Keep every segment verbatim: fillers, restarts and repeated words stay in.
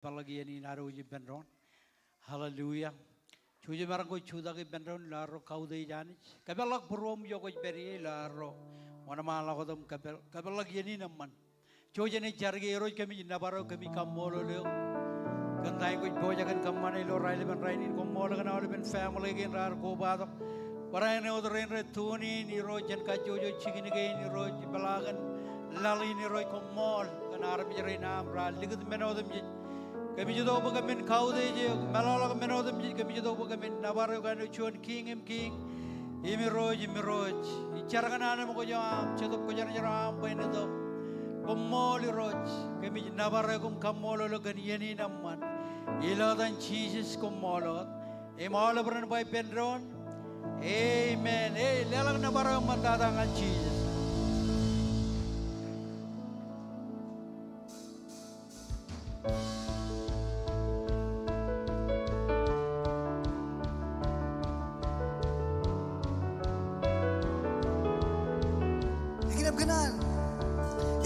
peḷḷọk iien in ad wōj ippān doon. Hallelujah. Jouj im maroñ ke jutak ippān doon ilo arro kautiej Anij. Kōpeḷḷọk būruōṃ ijo kwōj pād ie ilo arro wōnṃaanḷọk wōt im kōpeel, kōpeḷḷọk iien in eṃṃan. Jouj enaaj jar ke Irooj kōmij nōbar eok, kōmij kaṃṃoolol eok kōn ta in kwōj pojak in kōṃṃane ilo raelepen rainin. Koṃṃool kōn aolepen family kein raar kobatok. Barāinwōt rein rej tune in Irooj jān kajjojo jikin kein Irooj, ipeḷaakin laḷ in Irooj, koṃṃool kōn armej rein aṃ raar likūt men otemjej. Kōmij itok bwe kōmin kautiej eok, meḷọkḷọk men otemjej, kōmij itok bwe kōmin nōbar eok āinwōt juon Kiiñ im kiiñ, im Irooj im irooj. Ij jar kōn anemkwōj eo aṃ, Jetōb Kwōjarjar eo aṃ bwe en itok. Koṃṃool Irooj, kōmij nōbar eok im kaṃṃoolol eok kōn iien in eṃṃan. Ilo etan Jisōs koṃṃool wōt. Im aolep ren ba ippān doon, amen. Ej leḷọk nōbar eo eṃṃantata ñan Jisōs. Eñinam kōṇaan.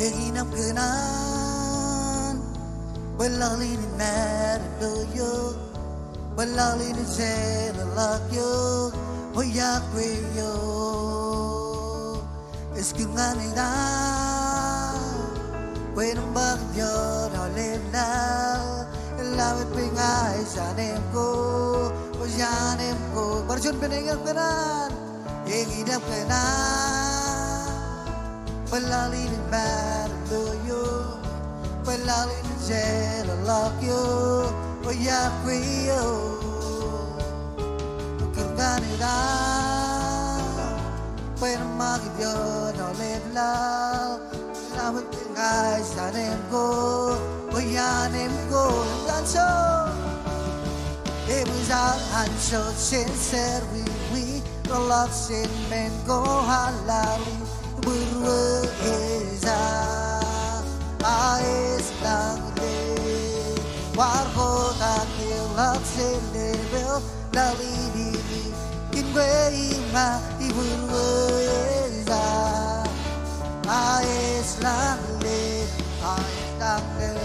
Eñinam kōṇaan. Bwe laḷ in ej mad ilo eok. Bwe laḷ in ej jeḷāḷọk eok. Bwe iọkwe eok. Ej kūr ñan etan bwe en ṃakūt ioon aolep laḷ. Laḷ eo epeñe ej anemkwōj, ej anemkwōj. Bar juon ippān, eñinam kōṇaan. Eñinam kōṇaan. Bwe laḷ in ej mad ilo eok. Bwe laḷ in ej jeḷāḷọk eok. Bwe iọkwe eok. Ej kūr ñan etan bwe en ṃakūt ioon aolep laḷ. Laḷ eo epeñe ej anemkwōj, ej anemkwōj. Anjọ. Eṃōj aō anjọ jān serwiwi, reḷọk jān men ko an laḷ in būrueja. A ej lañlōñ, kwaar kotak eḷọk jān lepeo. Laḷ in ej kōn kwe iṃa ibūrueja. A ej lañlōñ, a ej lañlōñ.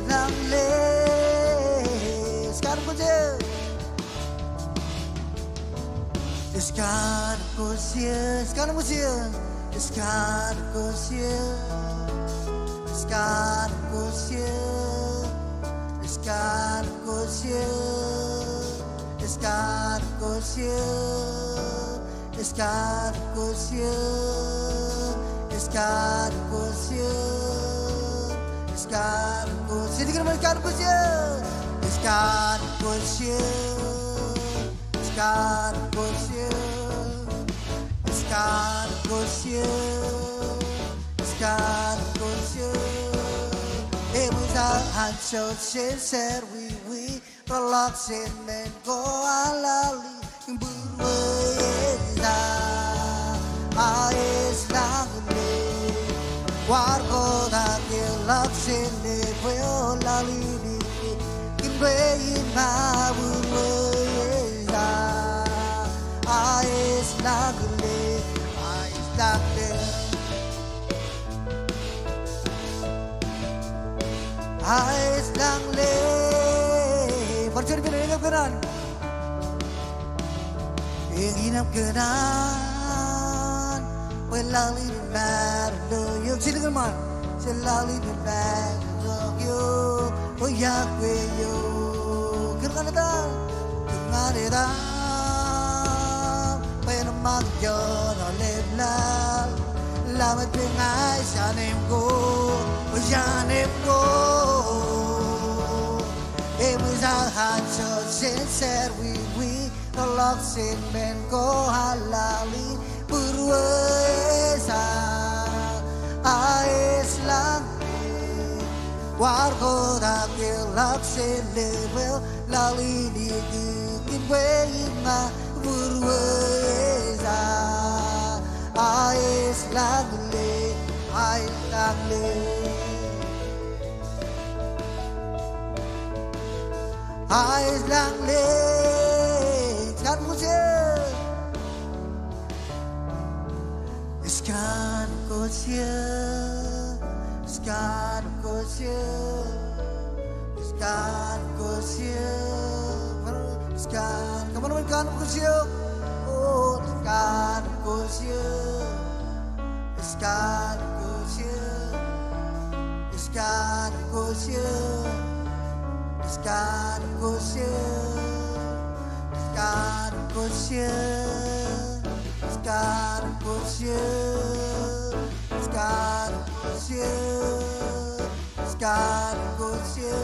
Lañlōñ. Ej kanooj eō. Ej kanooj eō, ej kanooj eō, ej kanooj eō, ej kanooj eō, ej kanooj eō, ej kanooj eō, ej kanooj eō, ej kanooj eō, ej kanooj eō, ej kanooj eō, ej kanooj eō. Ej kanooj eō, ej kanooj eō, ej kanooj eō. Eṃōj aō anjọ jān serwiwi, reḷọk jān men ko an laḷ in būrueja. A ej lañlōñ, kwaar kotak eḷọk jān lepeo. Laḷ in ej kōn kwe iṃa būrueja. A ej lañlōñ, a ej lañlōñ, a ej lañlōñ. Bar juon ippān, eñinam kōṇaan. Eñinam kōṇaan. Bwe laḷ in ej mad ilo eok. Jilkinṃan. Bwe laḷ in ej mad ilo eok. Bwe iọkwe eok. Kūr ñan etan. Kūr ñan etan bwe en ṃakūt ioon aolep laḷ. Laḷ eo epeñe ej anemkwōj, ej anemkwōj. Eṃōj aō anjọ jān serwiwi, reḷọk jān men ko an laḷ in būrueja. A ej lañlōñ, kwaar kotak eḷọk jān lepeo. Laḷ in ej kōn kwe iṃa būrueja. A ej lañlōñ, a ej lañlōñ, a ej lañlōñ. Ej kanooj eō. Ej kanooj Iskar kosio, iskar kosio, iskar, come on, iskar kosio, oh, iskar kosio, iskar kosio, iskar kosio, iskar kosio, iskar kosio. Iskar kosio, iskar kosio, iskar kosio.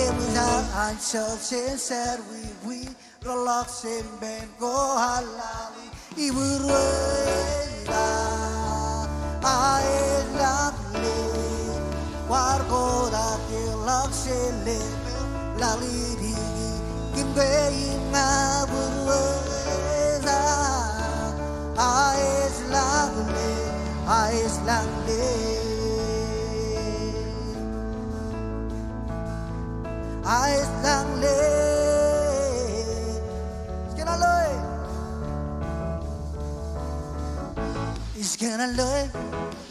Eṃōj an anjọ jān serwiwi, reḷọk jān ippān ko al lali, ibūruō ej ta, a ej lañ lale, kwaar kotak eḷọk jān lemel, lali diki, kōn kwe im ña būruō ej ta, a ej lañ lale, a ej lañ lale, a ej lañ lale. Iskān ḷọk e.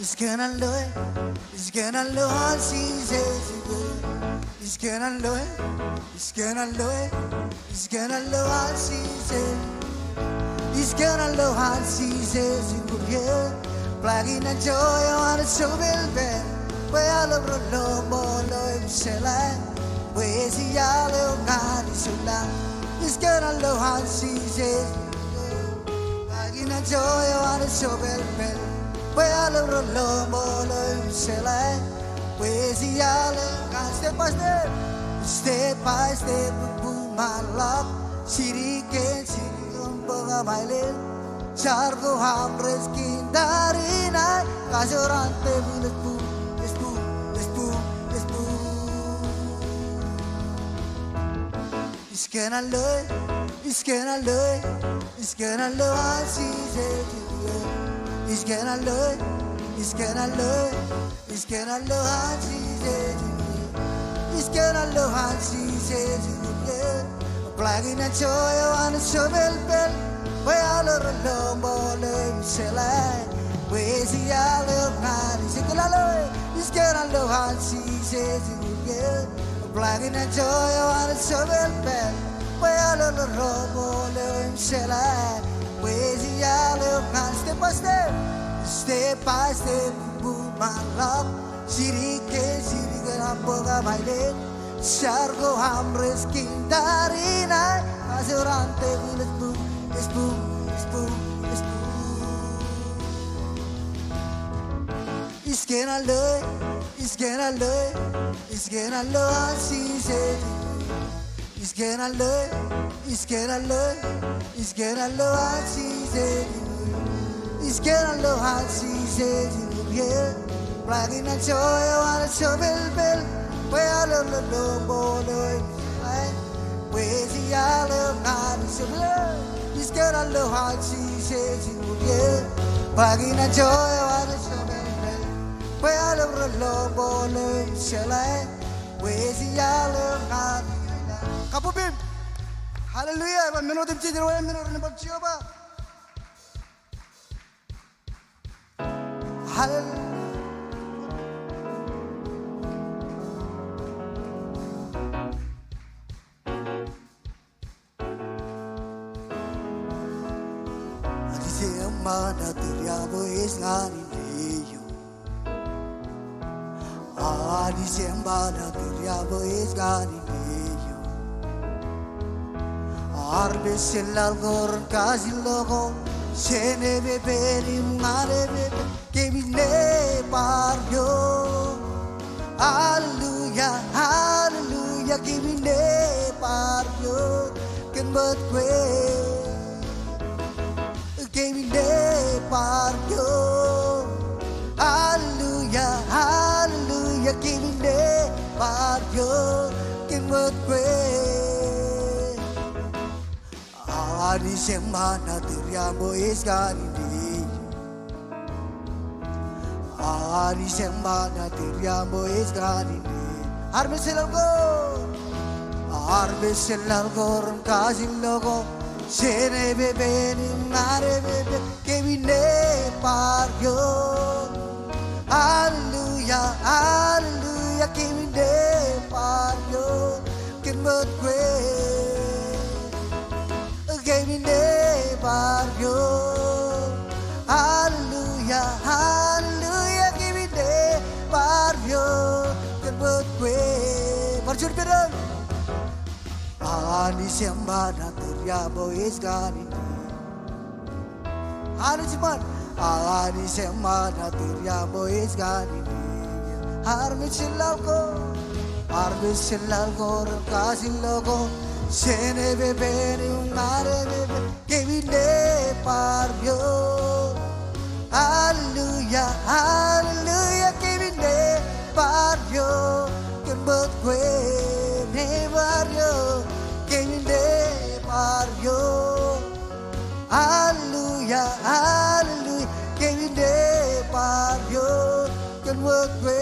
Iskān ḷọk e. Iskān ḷọk e. Iskān ḷọk e. Iskān ḷọk e. Iskān ḷọk e. Iskān ḷọk e. Iskān ḷọk e. Iskān ḷọk e. Iskān ḷọk e. Iskān ḷọk e. Iskān ḷọk e. Iskān ḷọk e. Blakin anjọ eo an ej jopel pād, bwe aolep ro loṃool eo im jeḷā bwe ej iaḷ eo ñan ij jepḷaak. Iskān ḷọk e. Jisōs, blakin anjọ eo an ej jopel pād, bwe aolep ro loṃool eo im jeḷā bwe ej iaḷ eo ñan. Step by step, step by step, buñbuñ ṃaanḷọk, jidik kein jidik im bōk aṃ aelel. Jar ko armrest kōn tariṇae, kajoor an tebōḷ ej buñ, ej buñ, ej buñ, ej buñ. Iskān ḷọk e, iskān ḷọk e, iskān ḷọk e. Jisōs, iskān ḷọk e, iskān ḷọk e. Iskān ḷọk e. Jisōs, iskān ḷọk e. Jisōs, blakin anjọ eo an ej jopel pād, bwe aolep ro loṃool eo im jeḷā bwe ej iaḷ eo ñan. Iskān ḷọk e. Iskān ḷọk e. Jisōs, blakin anjọ eo an ej jopel pād, bwe aolep ro loṃool eo im jeḷā bwe ej iaḷ eo ñan. Step by step, step by step, buñbuñ ṃaanḷọk, jidik kein jidik im bōk aṃ aelel. Jar ko armrest kōn tariṇae, kajoor an tebōḷ ej buñ, ej buñ, ej buñ, ej buñ. Iskān ḷọk e, iskān ḷọk e, iskān ḷọk e. Jisōs, iskān ḷọk e, iskān ḷọk e, iskān ḷọk e. Jisōs, iskān ḷọk e. Jisōs, blakin anjọ eo an ej jopel pād, bwe aolep ro loṃool eo im jeḷā bwe ej iaḷ eo ñan ij jepḷaak. Iskān ḷọk e. Jisōs, blakin anjọ eo an ej jopel pād, bwe aolep ro loṃool eo im jeḷā bwe ej iaḷ eo ñan. Kabbokbok im. Hallelujah. Ej ba men otemjej ro, men ro ren bar Jeova. Hallelujah. Anij eṃṃan aō tūriaṃ bwe ej ñan indeeo. Anij eṃṃan aō tūriaṃ bwe ej ñan indeeo. Armej jen laḷ ko ren kajin lo ko, jān epepen im ñan epepen, kōmij ne bar ioon. Hallelujah, hallelujah, kōmij ne bar ioon kōn bōd kwe. Kōmij ne bar ioon. Hallelujah, hallelujah, kōmij ne bar ioon kōn bōd kwe. Anij eṃṃan aō tūriaṃ bwe ej ñan indeeo. Anij eṃṃan aō tūriaṃ bwe ej ñan indeeo. Armej jen laḷ ko. Armej jen laḷ ko ren kajin lo ko, jān epepen im ñan epepen, kōmij ne bar ioon. Anij eṃṃan, tōre bwe ej kanooj. Anij eṃṃan, Anij eṃṃan, tōre bwe ej kanooj. Armej jen laḷ ko, armej jen laḷ ko, ren kaijjitōk ko, jen epepen im ñan epepen. Kōmij le bar ioō. Hallelujah, hallelujah, kōmij le bar ioō. Kōn bōd kwe, le bar ioō. Kōmij le bar ioō. Hallelujah, hallelujah, kōmij le bar ioō. Kōn bōd kwe.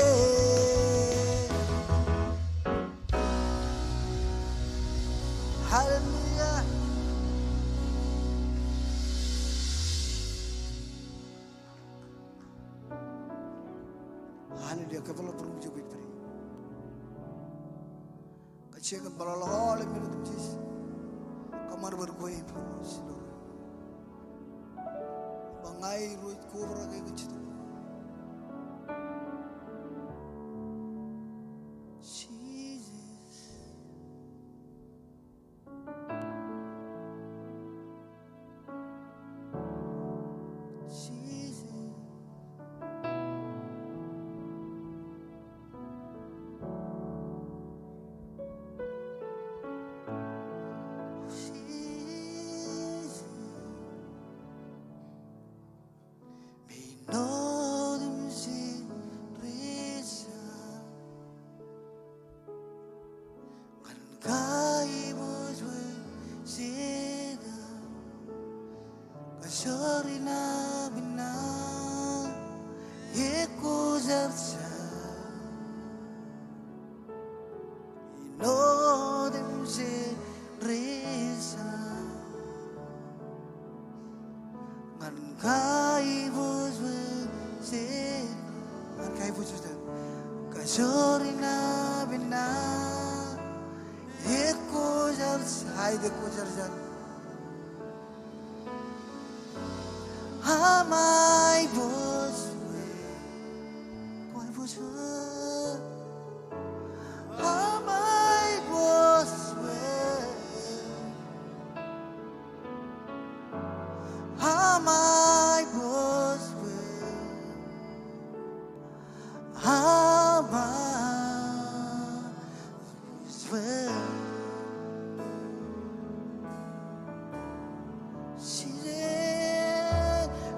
Hallelujah. Hallelujah. Kōpeḷḷọk būruōm ijo kwōj pād ie. Kajjitōk im meḷọkḷọk aolep men otemjej. Kōṃṃan bōd kwe im Irooj. Ba ña Irooj kobrak eō kajjitōk. Jesus. Jesus. Jesus. Menin otemjej ri-Irooj ñan kaiboojoj bwe Setan, kajjoor in aṃ naan, ekwōjarjar. Menin otemjej ri-Irooj ñan kaiboojoj bwe Setan, ñan kaiboojoj bwe Setan, kajjoor in aṃ naan, ekwōjarjar, aet, ekwōjarjar. Aṃ aiboojoj bwe, kwōn aiboojoj bwe, aṃ aiboojoj bwe, aṃ aiboojoj bwe, aṃ aiboojoj bwe.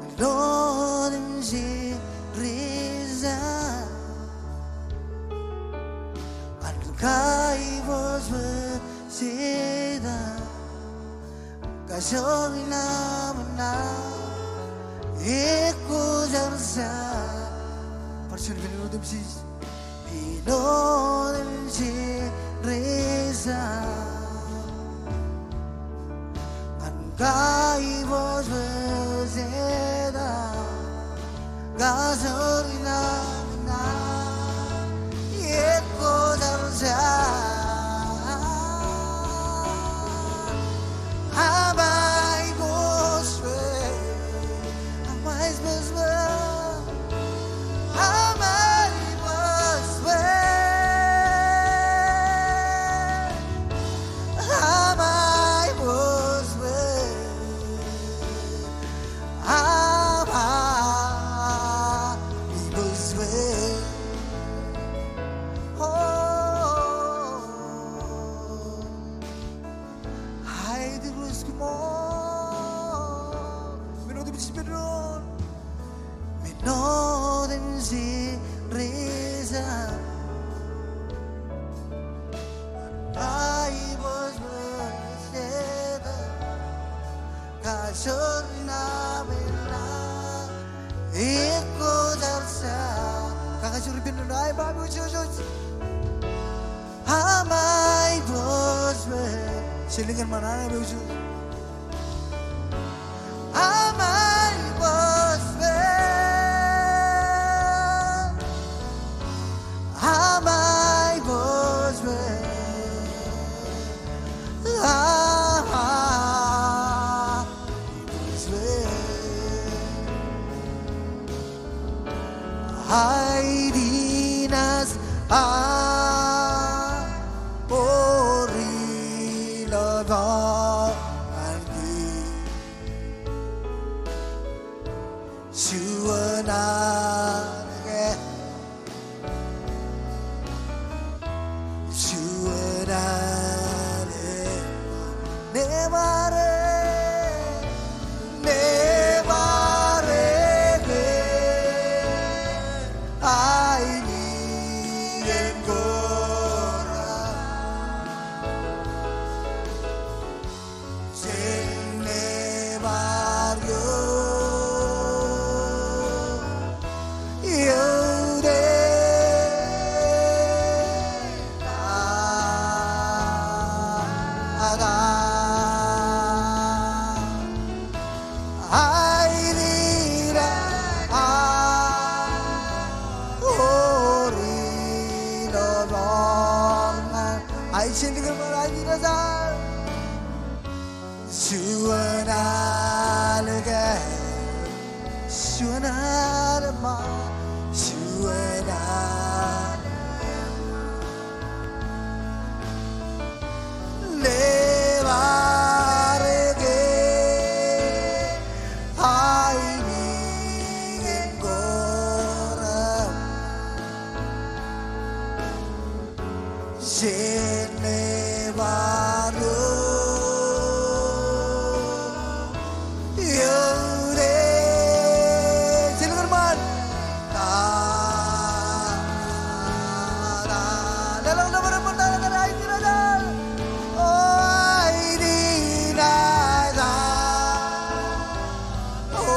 Menin otemjej ri-Irooj ñan kaiboojoj bwe Setan, kajjoor in aṃ naan, ekwōjarjar. Bar juon, menin otemjej. Menin otemjej ri-Irooj ñan kaiboojoj bwe Setan, kajjoor in aṃ naan, ekwōjarjar. Aṃ aiboojoj bwe, aṃ aiboojoj bwe, aṃ aiboojoj bwe, aṃ aiboojoj bwe, aṃ aiboojoj bwe. O, aet, Irooj kōṃṃan. Menin otemjej, menin, menin otemjej ri-Irooj ñan kaiboojoj bwe Setan, kajjoor in aṃ naan, ekwōjarjar. Kakajoor ippān ṇe, aet, ba, ba, ej, ej, ej. Aṃ aiboojoj bwe. Jen lōñ kōn ṃaan, aṃ aiboojoj bwe. Aṃ aiboojoj bwe. Aṃ aiboojoj bwe. Aṃ aiboojoj bwe. Aet, inaaj, a, Jilkinṃan, aet ilo etal. Juon alkar, juon alkar, juon alkar. Ḷe bar ke ainikiñ ko reṃṃan. Jen lebar ro eutiej. Jilkinṃan. Ta, ta, ta. Leḷọk nōbar eṃṃan ta, ta, ta, aet ilo etal. O aet ilo etal. O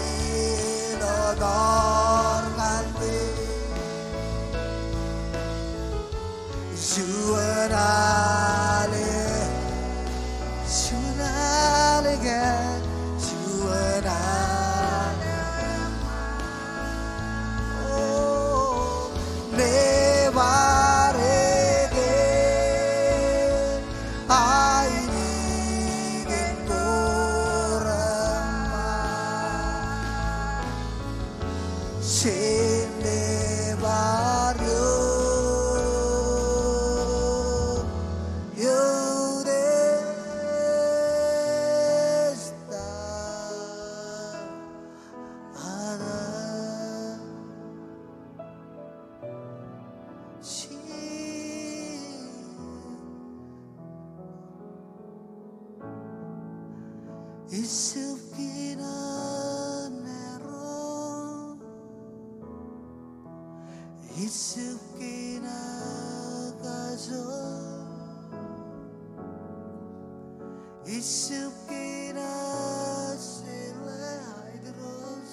ilo bar ñan te. Juon alkar, juon alkar, juon alkar. O, ḷe bar ke ainikiñ ko reṃṃan. Jen lebar ro eutiej ta, ta, ta. Jisōs. Ejjab kein aō maro. Ejjab kein aō kajo. Ejjab kein aō jeḷā, Irooj.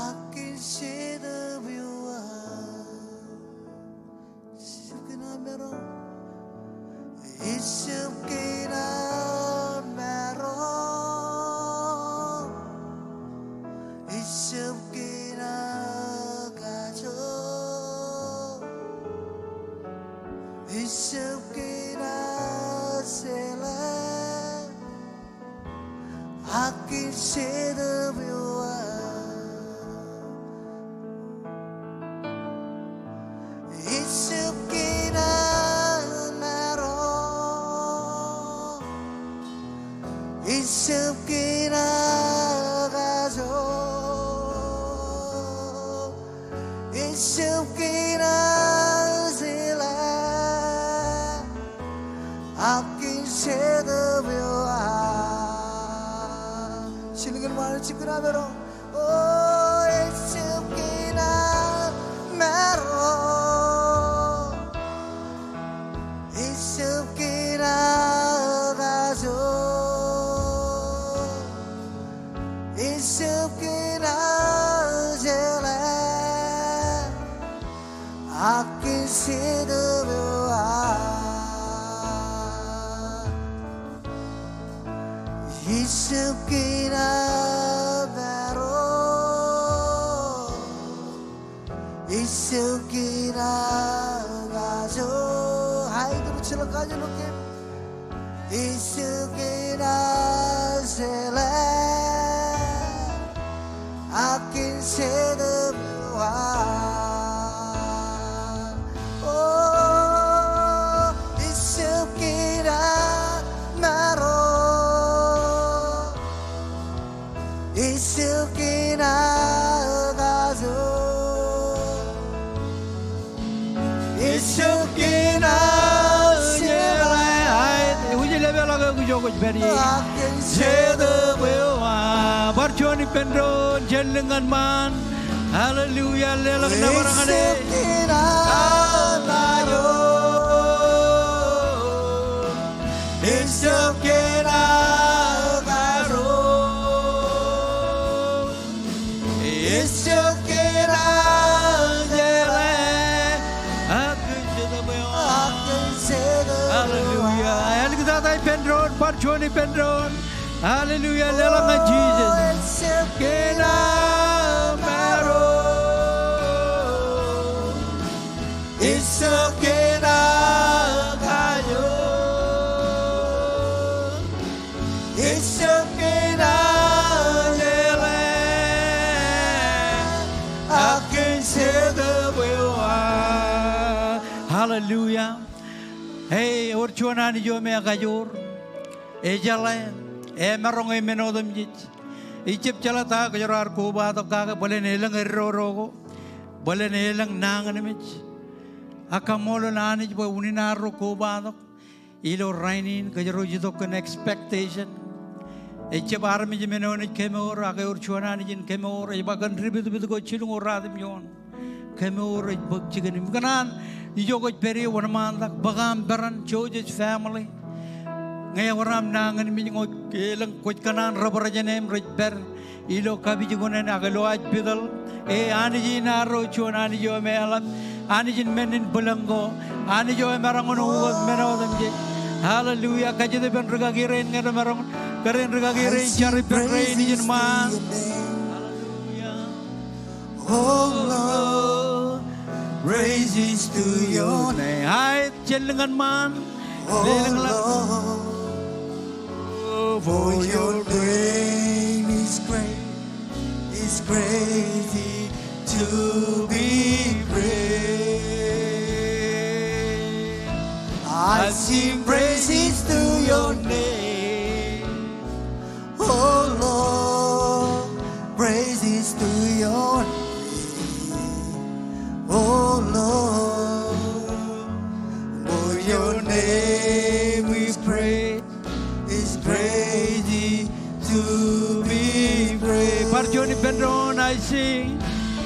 Ak kōn Jetōb eo aō. Ejjab kein aō maro. Ejjab kein aō maro. Ejjab kein aō kajo. Ejjab kein aō jeḷā. Ak kōn Jetōb eo aō. Ejjab kein aō maro. Ejjab kein aō kajo. Ejjab kein aō jeḷā. Ak kōn Jetōb eo aō. Jilkinṃan, ejjab kein aō maro. O, ejjab kein aō maro. Ejjab kein aō kajo. Ejjab kein aō jeḷā. Ak kōn Jetōb eo aō. Ejjab kein aō maro. Ejjab kein aō kajo. Aet ilo ejjeḷọk kajo ilo kōm. Ejjab kein aō jeḷā. Ak kōn Jetōb eo aō. O, ejjab kein aō maro. Ejjab kein aō kajo. Ejjab kein aō jeḷā. Aet, wūjlepḷọk eok ijo kwōj pād ie. Ak kōn Jetōb eo aō. Bar juon ippān doon, jen lōñ ñan ṃaan. Hallelujah, leḷọk nōbar ñan e. Ejjab kein aō kajo. Ejjab kein aō kajo. Ejjab kein aō jeḷā. Ak kōn Jetōb eo aō. Ak kōn Jetōb eo aō. Hallelujah. Āliktata ippān doon, bar juon ippān doon. Hallelujah, leḷọk ñan Jisōs. Ejjab kein aō maro. Ejjab kein aō Hallelujah. Ewōr juon Anij eo me ekajoor, ejeḷā, emaroñ e men otemjej. Ij jab jeḷā ta kōjro ar kobatok kake, bōlen elōñ eddodo ko, bōlen elōñ nañinmej. Ak kaṃṃoolol Anij bwe unin arro kobatok. Ilo rainin kōjro ej itok kōn expectation. Ejjab armej men eo enaaj kemour, ak ewōr juon Anij in kemour, ej ba kōn dipitpit ko jilñuul ruatimjuon. Kemour ej bōk jikin im kōṇaan ijo kwōj pād ie wōnṃaantak, bōk aṃ peran, jouj ej family. Ñe ewōr aṃ nañinmej ñe kwōj, elōñ kwōj kōṇaan rebōrjān im rej pād ilo kapijuknen ak ilo ajpitōḷ. E Anij in arro juon Anij eo me eḷap, Anij in men in bwilōñ ko, Anij eo emaroñ in ukōt men otemjej. Hallelujah. Kajjitōk ippān rikaki rein ñe emaroñ, kōrā in rikaki rein jar ippān rein ijin ṃaan. Hallelujah. Oh Lord, praises to your name. Aet, jān lōñ ñan ṃaan. Oh Lord, for your name is great, is greatly to be praised. I sing praises to your name. Oh Lord, praises to your name. Oh Lord, for your name is great, is greatly to be praised. Bar juon ippān doon, I sing,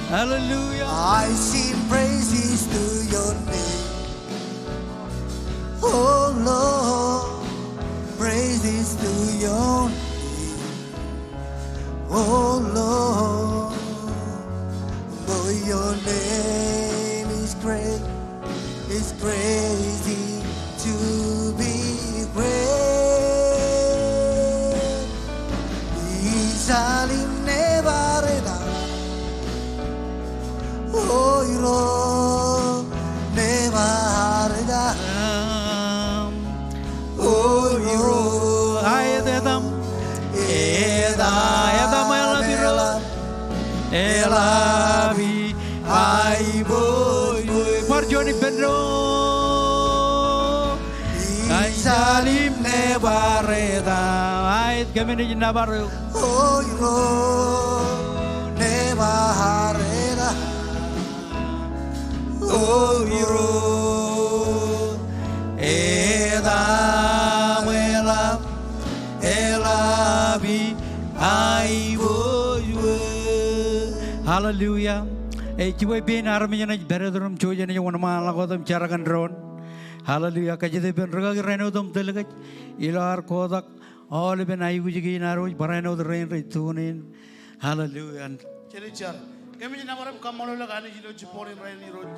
hallelujah. I sing praises to your name. Oh Lord, praises to your name. Oh Lord, for your name is great, is greatly to be praised. Ij jalimṇe bar etal O Irooj, ṇe bar etal. O Irooj, aet etaṃ, eta, etaṃ eḷap Irooj. Eḷap, aiboojoj. Bar juon ippān doon. Ij jalimṇe bar etal. Aet, kōmij nōbar eok. O Irooj, ṇe bar etal. O Irooj, etaṃ eḷap, eḷap aiboojoj. Hallelujah. Ej jibwe pein armej eṇ ej pād iturin im jouj eṇ ej wōnṃaanḷọk wōt im jar kōn doon. Hallelujah. Kajjitōk ippān rikaki rein otemjej ilo ad kotak aolepen aikuj kein ad wōj barāinwōt rein rej tune in. Hallelujah. Jen jar. Kōmij nōbar im kaṃṃoolol eok Anij ilo jibboñ in rainin Irooj.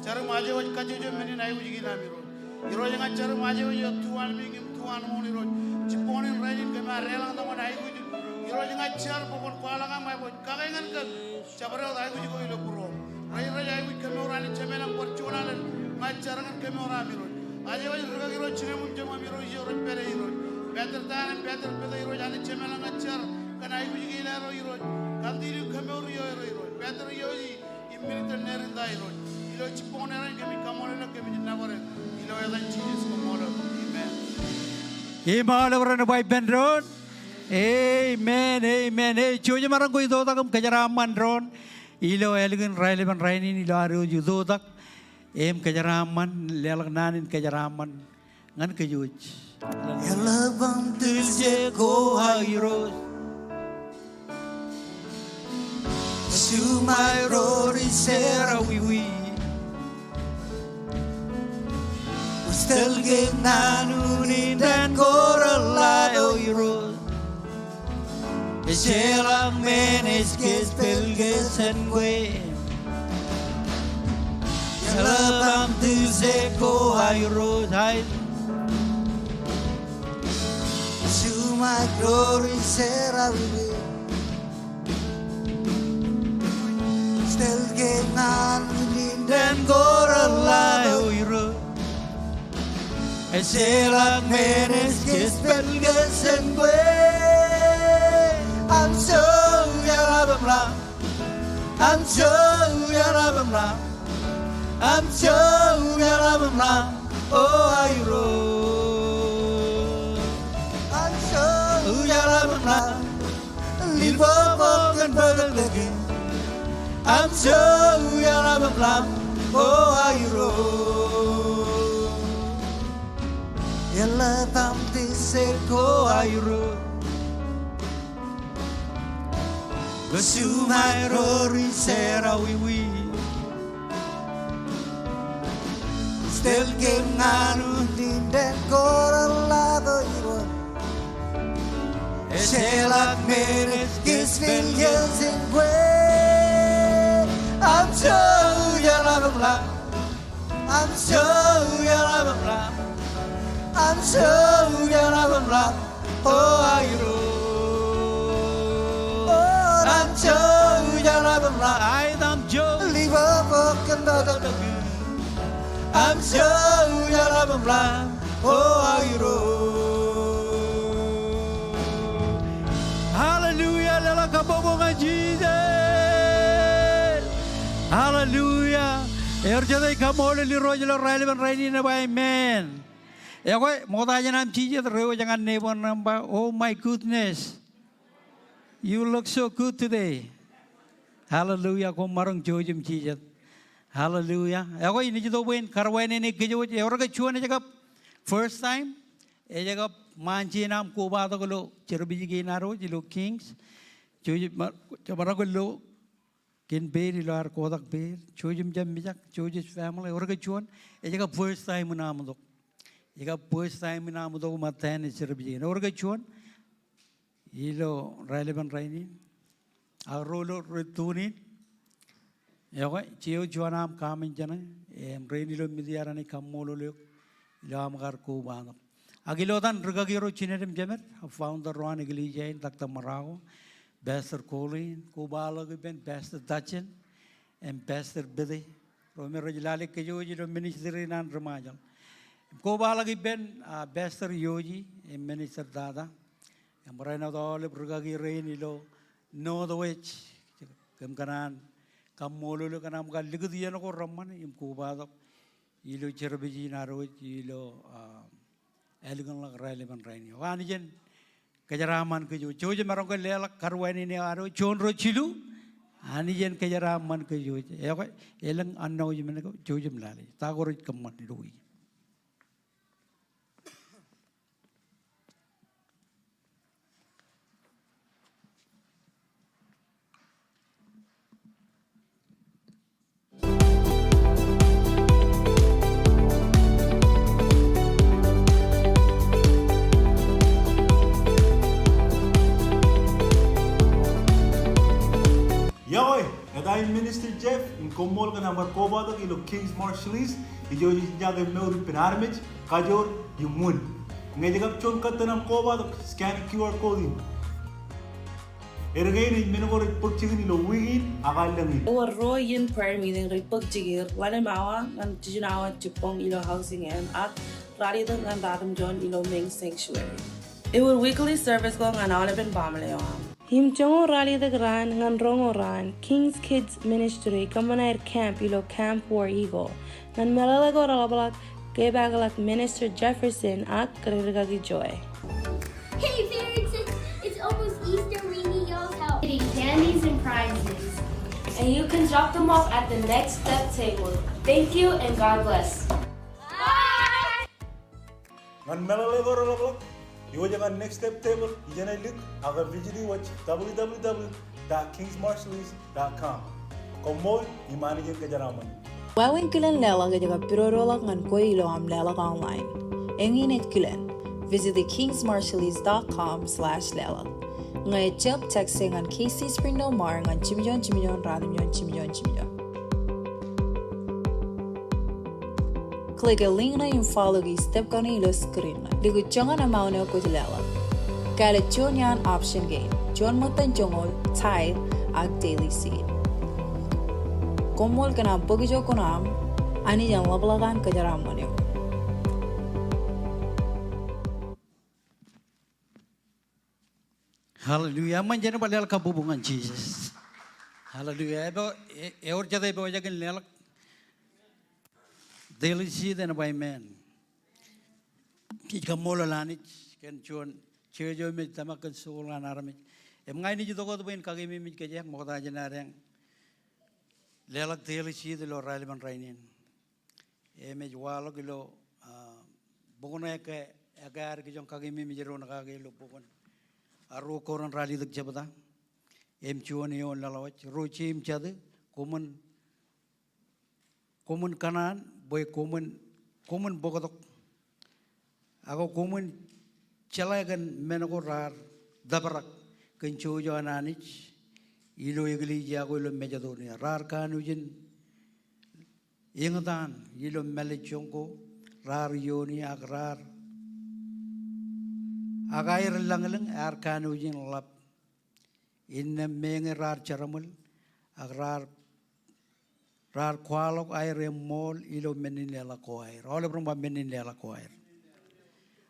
Jar im aje wōj kajjojo men in aikuj kein aṃ Irooj. Irooj ña jar im aje wōj ilo tu anmiiñ im tu anmooṇ Irooj. Jibboñ in rainin kōm ar deḷọñ tok ñan aikuj. Irooj ña jar bwe kwōn kwaḷọk aṃ aiboojoj. Kake ñan kōm. Jabdewōt aikuj ko ilo būruōṃ. Rej, rej aikuj kemour Anij Jemem ilañ bar juon alen. Ña jar ñan kemour aṃ Irooj. Aje wōj rikaki ro jinem im jeṃṃan Irooj ijo rej pād ie Irooj. Pād tok ta ñan pād tok pād tok Irooj Anij Jemem ilañ ña jar. Kōn aikuj kein arro Irooj. Continue kemour ioerro Irooj. Pād tok ioerro im minister ṇe ri ta Irooj. Ilo jibboñ in rainin kōmij kaṃṃoolol eok kōmij nōbar eok. Ilo etan Jisōs kaṃṃoolol. Amen. Im aolep ren ba ippān doon. Amen, amen. E, jouj im maroñ ke itoitak im kōjeraaṃṃan doon. Ilo ālikin raelepen rainin ilo ad wōj itoitak im kōjeraaṃṃan, leḷọk naan in kōjeraaṃṃan ñan kōj wōj. Eḷap aṃ tiljek ko Irooj. Juṃae ro ri jerọwiwi. Wōj tōl ke ñan unin dān ko reḷḷā O Irooj. Ejjeḷọk men ej kōjepel kōj jān kwe. Eḷap aṃ tiljek ko Irooj. Juṃae ro ri jerọwiwi. Wōj tōl ke ñan unin dān ko reḷḷā O Irooj. Ejjeḷọk men ej kōjepel kōj jān kwe. Aṃ jouj eḷap im ḷaṃ. Aṃ jouj eḷap im ḷaṃ. Aṃ jouj eḷap im O Irooj, aṃ jouj eḷap im ḷap, lelbokbok kōn bōtōktōkin. Aṃ jouj eḷap im ḷap, O Irooj. Eḷap aṃ test ko Irooj. Kōsumae ro ri jerọwiwi. Stel kōm ñan unin dān ko reḷap Irooj. Ejeḷā men ej kōjepel jān kwe. Aṃ jouj eḷap im ḷap. Aṃ jouj eḷap im ḷap. Aṃ jouj eḷap im ḷap. O Irooj. Aṃ jouj eḷap im ḷap. Aet aṃ jouj. Lelbokbok kōn bōtōktōkin. Aṃ jouj eḷap im ḷap. O Irooj. Hallelujah, leḷọk kabbokbok ñan Jisōs. Hallelujah. Ewōr jet ej kaṃṃoolol Irooj ilo raelepen rainin im ba amen. Ekwe, ṃokta jān aṃ jijet, reiwōj ñan neighbor in im ba, "Oh my goodness, you look so good today." Hallelujah, koṃ maroñ jouj im jijet. Hallelujah. Ekwe, inaaj itok bwe in karuwainene kōjwōj, ewōr ke juon ej kab first time, ej kab ṃaan jān aṃ kobatok ilo service kein ad wōj ilo Kings. Jouj im, jemaroñ ke lo kōn peid ilo ad kotak peid, jouj im jab mijak, jouj ej family, ewōr ke juon, ej kab first time in aṃ itok. Ej kab first time in aṃ itok im attend service kein. Ewōr ke juon, ilo raelepen rainin. Ak ro ilo rej tune in. Ekwe, jej juon aṃ comment jeṇe, im rein ilo media raṇ ej kaṃṃoolol eok ilo aṃ kar kobatok. Ak ilo etan rikaki ro jined im jemed, ak founder ro an eklejia in, Doctor Marako, Pastor Colin, kobaḷọk ippān Pastor Dustin, im Pastor Pete, ro me rej lale kōjwōj ilo ministry in an ri Ṃajeḷ. Im kobaḷọk ippān, ah, Pastor Yoji, im Minister Tata. Im barāinwōt aolep rikaki rein ilo Northwest, kōm kōṇaan kaṃṃoolol eok kōn aṃ kar likūt iien ko reṃṃan im kobatok ilo service in ad wōj ilo, ah, ālikin ḷọk raelepen rainin. Ak Anij en kōjeraaṃṃan kōjwōj. Jouj im maroñ ke leḷọk karuwainene ad wōj, juon, ruo, jilu. Anij en kōjeraaṃṃan kōjwōj. Ekwe, elōñ announcement ko, jouj im lale. Ta ko rej kōṃṃan ilo wiik in? Iọkwe, eta in Minister Jeff in koṃṃool kōn aṃ kar kobatok ilo King's Marshallese. Ijo ej jake mour ippān armej, kajoor im wūn. Ñe ej kab juon kōttan aṃ kobatok, scan Q R code in. Erkein ej men ko rej bōk jikin ilo wiik in ak allōñ in. Ewōr ro iien prayer meeting rej bōk jikier ḷalem awa ñan jiljino awa jibboñ ilo housing eo aṃ ak ralitōk ñan ratimjuon ilo main sanctuary. Ewōr weekly service ko ñan aolepen baaṃle eo aṃ. Im joñoul ralitōk raan ñan roñoul raan, King's Kids Ministry kōṃṃan aer camp ilo Camp War Eagle. Ñan meḷeḷe ko reḷapḷọk, kepaakḷọk Minister Jefferson ak kōrā rikaki Joy. Hey parents, it's, it's almost Easter. We need y'all's help. Getting candies and prizes. And you can drop them off at the Next Step table. Thank you and God bless. Bye. Ñan meḷeḷe ko reḷapḷọk, iwōj ñan Next Step table ijeṇe lik, ak visit wōj W W W dot kings marshallese dot com. Koṃṃool, im Anij en kōjeraaṃṃan. Wāween kilen leḷọk ej kab pidodoḷọk ñan kwe ilo aṃ leḷọk online. Eñin ej kilen. Visit kings marshallese dot com slash leḷọk. Ñe ejjab, text e ñan K C Springdale Mar ñan jimjuon jimjuon ratimjuon jimjuon jimjuon. Click e link ṇe im follow e step kaṇe ilo screen ṇe. Likūt joñan amount eo kwōj leḷọk. Kāālōt juon iaan option kein. Juon ṃōttan joñoul, tithe, ak daily seed. Koṃṃool kōn aṃ bōk ijo kuṇaaṃ, Anij en ḷapḷọk an kōjeraaṃṃan eok. Hallelujah. Eṃṃan jen bar leḷọk kabbokbok ñan Jisōs. Hallelujah. Epojak, e, ewōr jet epojak in leḷọk. Daily seed āinwōt amen. Ij kaṃṃoolol Anij kōn juon church eo im ej tōmak kōn soul an armej. Im ña inaaj itok wōt bwe in kakememej kōj ṃokta jān ad leḷọk daily seed ilo raelepen rainin. Im ej waḷọk ilo, ah, bok ṇe ke, ke ad kijoñ kakememej doon kake ilo bok in, ah, ruo Korint ralitōk jebta. Im juon eoon leḷọk wōj, ro jeiū im jatū, koṃwin, koṃwin kōṇaan bwe koṃwin, koṃwin bōktok. Ak koṃwin jeḷā kōn men ko raar tōprak kōn jouj eo an Anij ilo eklejia ko ilo Macedonia. Raar kanooj in eñtaan ilo mālejjoñ ko, raar iiooni ak raar, ak aer lañlōñ ear kanooj in ḷap. Innām meñe raar jeramwel ak raar, raar kwaḷọk aer eṃṃool ilo men in leḷọk ko aer. Aolep ren ba men in leḷọk ko aer.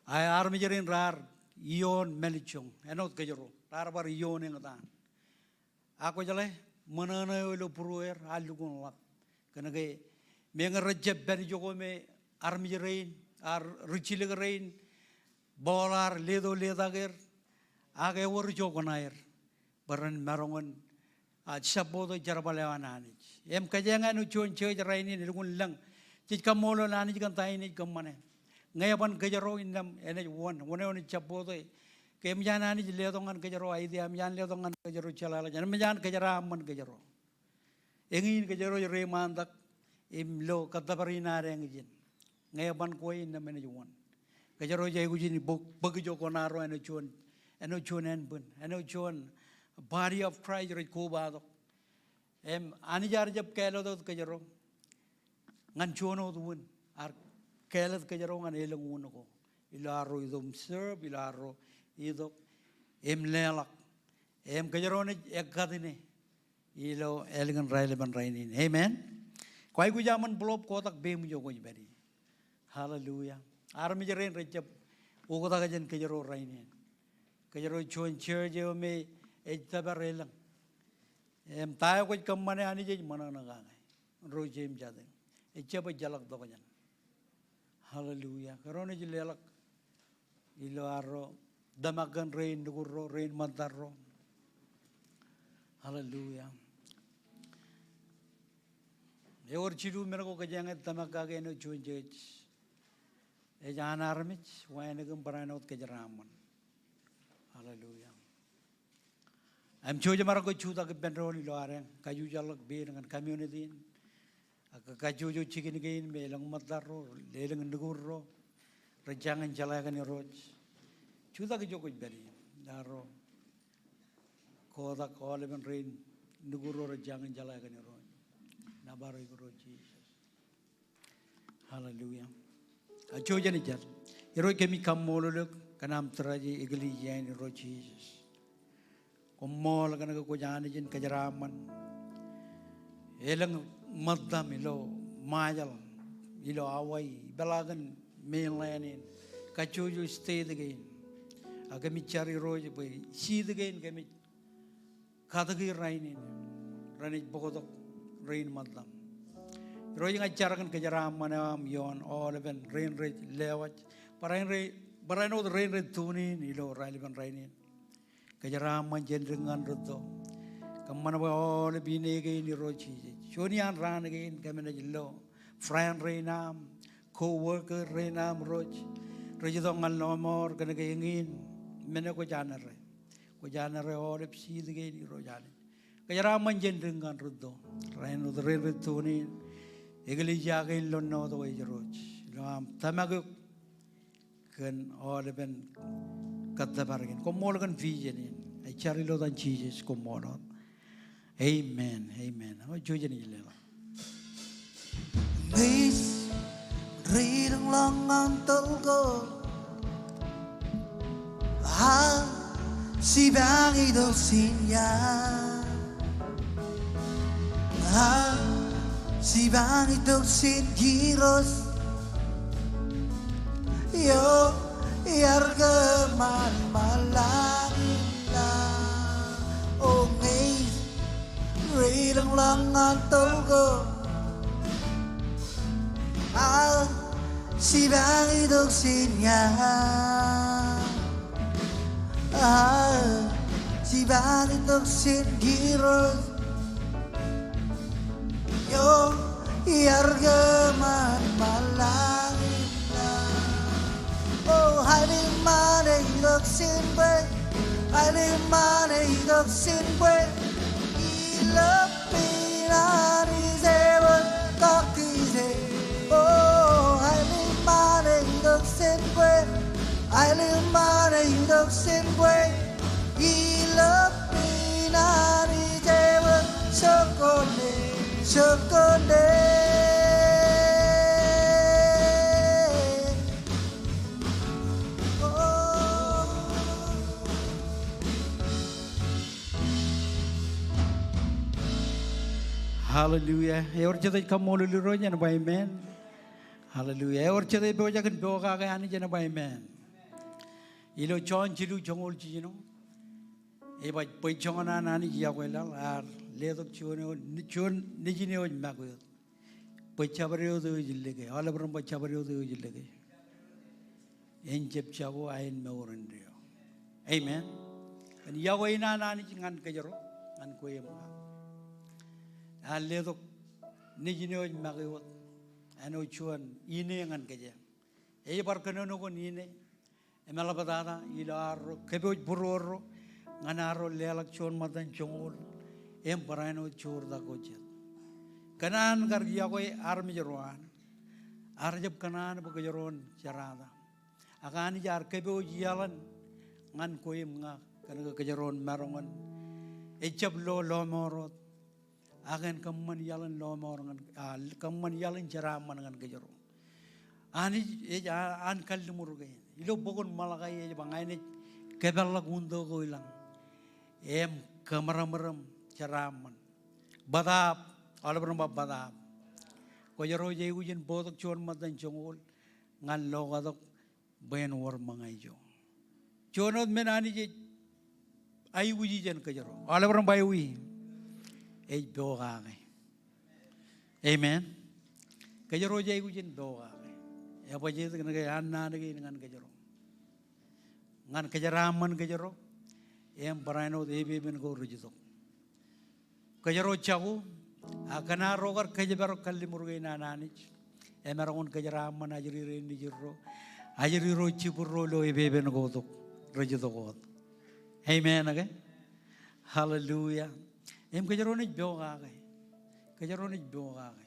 Ak armej rein raar iioon mālejjoñ āinwōt kōjro, raar bar iioon eñtaan. Ak kwōjeḷā, ṃōṇōṇō eo ilo būrueir ear lukkuun ḷap. Kōnke meñe rejjab pād ijoko me armej rein, ak ri jilōk rein, bōk ḷaar leto letak er, ak ewōr ijo kōṇaer bwe ren maroñ in, ah, jabboto jerbal eo an Anij. Im kōjeañ āinwōt juon church rainin, elukkuun lōñ. Jej kaṃṃoolol Anij kōn ta in ej kōṃṃane. Ñe eban kōjro innām enaaj wōn, wōn eo enaaj jabboto. Ke eṃōj an Anij letok ñan kōjro idea, eṃōj an letok ñan kōjro jeḷāḷọkjeṇ, eṃōj an kōjeraaṃṃan kōjro. Eñin kōjro rej reiṃaantak im lo kōttōpar in ad eñin. Ñe eban kwe innām enaaj wōn. Kōjro ej aikuj in bōk, bōk ijo kōṇaarro āinwōt juon, āinwōt juon ānbwin, āinwōt juon body of Christ rej kobatok. Im Anij ear jab kāālōt wōt kōjro ñan juon wōt wūn, ear kāālōt kōjro ñan elōñ wūn ko. Ilo arro itok im serve, ilo arro itok im leḷọk. Im kōjro naaj ekkatine ilo ālikin raelepen rainin. Amen. Kwaikuj aṃ envelope kotak peiṃ ijo kwōj pād ie. Hallelujah. Armej rein rejjab oktak jān kōjro rainin. Kōjro juon church eo me ej tōpar elōñ. Im ta eo kwōj kōṃṃane Anij ej ṃōṇōṇō kake. Ro jeiū im jatū. Ejjab ejjeḷọk tokjān. Hallelujah. Kōjro naaj leḷọk ilo arro tōmak kōn rein nukurro, rein ṃōttarro. Hallelujah. Ewōr jilu men ko kōjeañ ej tōmak kake āinwōt juon church. Ej an armej, wānōk im barāinwōt kōjeraaṃṃan. Hallelujah. Im jouj im maroñ ke jutak ippān doon ilo ad eñ, kajjuḷọk peid ñan community in. Ak kajjojo jikin kein me elōñ ṃōttarro, elōñ nukurro, rej jañin jeḷā kōn Irooj. Jutak ijo kwōj pād ie, arro kotak aolepen rein nukurro rej jañin jeḷā kōn Irooj. Nōbar eok Irooj Jisōs. Hallelujah. Ak jouj jān ijjab. Irooj kōmij kaṃṃoolol eok kōn aṃ tōraje eklejia in Irooj Jisōs. Koṃṃool kōnke kwōj Anij in kōjeraaṃṃan. Elōñ ṃōttaṃ ilo Ṃajeḷ, ilo Hawaii, ipeḷaakin mainland in, kajjojo state kein. Ak kōmij jar Irooj bwe seed kein kōmij katōki rainin, renaaj bōktok rein ṃōttaṃ. Irooj ña ij jar kōn kōjeraaṃṃan eo aṃ ioon aolepen rein rej lewōj, barāinwōt rein rej tune in ilo raelepen rainin. Kōjeraaṃṃan jān dik ñan rūtto. Kōṃṃan bwe aolep ine kein Irooj Jisōs, juon iaan raan kein kōmij naaj lo friend rein aṃ, co-worker rein aṃ Irooj, rej itok ñan lọmọọr kōnke eñin men eo kwōj anōde. Kwōj anōde aolep seed kein Irooj Anij. Kōjeraaṃṃan jān dik ñan rūtto. Barāinwōt rein rej tune in, eklejia kein ilo northwest Irooj, ilo aṃ tōmak eok kōn aolepen kōttōpar kein. Koṃṃool kōn vision in. Ij jar ilo etan Jisōs, koṃṃool. Amen. Amen. O, jouj jān ij leḷọk. Ñe ij ri lōñḷọk ñan toḷ ko, ak jipañ itok jān ia. Ak jipañ itok jān Irooj eo iar kōṃanṃan lañ im lañ. O ñe ij ri lōñḷọk ñan toḷ ko, ak Jipañ itok jān iaan. Aa, jipañ itok jān Irooj. Eo iar kōṃṃan ṃōṇōṇō in laḷ. O, aenōṃṃan ej itok jān bwe, aenōṃṃan ej itok jān bwe, ilo peiṇ Anij ej wōt kakkije. O, aenōṃṃan ej itok jān bwe, aenōṃṃan ej itok jān bwe, ilo peiṇ Anij ej wōt jokone, jokone. O. Hallelujah. Ewōr jet ej kaṃṃoolol Irooj en ba amen? Hallelujah. Ewōr jet ej pojak in pokake Anij en ba amen? Ilo Jon jilu joñoul jiljino, ej ba bwe joñan an Anij iọkwe laḷ ear letok juon eo, juon nejin eo ej make wōt, bwe jabdewōt eo ej lōke, aolep ren ba jabdewōt eo ej lōke, en jab jako aenmour indeeo. Amen. Kōn iọkwe in an Anij ñan kōjro, ñan kwe im ña, ear letok nejin eo ej make wōt, āinwōt juon ine ñan kōj. Ej bar kōnono kōn ine im eḷaptata ilo arro kōpooj būruorro ñan arro leḷọk juon ṃōttan joñoul im barāinwōt joortak ko jet. Kōn an kar iọkwe armej ro an, ear jab kōṇaan bwe kōjro en jerata. Ak Anij ear kōpooj iaḷan ñan kwe im ña kōn ke kōjro en maroñ in ejjab lo lọmọọr wōt, ak en kōṃṃan iaḷ in lọmọọr ñan, a, kōṃṃan iaḷ in jeraaṃṃan ñan kōjro. Anij ej a-, an kalliṃur kein. Ilo bok in Malakai ej ba ña inaaj kōpeḷḷọk unin ko ilañ im kōmraṃraṃ jeraaṃṃan. Bōtaab, aolep ren ba bōtaab. Kōjro ej aikuj in bōktok juon ṃōttan joñoul ñan lokatok bwe en wōr ṃōñā ijo. Juon wōt men Anij ej aikuji jān kōjro, aolep ren ba aikuji, ej pokake. Amen. Kōjro ej aikuj in pokake. Ebajjeet kōn ke an naan kein ñan kōjro, ñan kōjeraaṃṃan kōjro im barāinwōt epepen ko rej itok. Kōjro jako, ak kōn arro kar kōjparok kalliṃur kein an Anij, emaroñ in kōjeraaṃṃan ajri rein nejirro, ajri ro jibwidro ilo epepen ko tok, rej itok wōt. Amen, okay? Hallelujah. Im kōjro naaj pokake. Kōjro naaj pokake.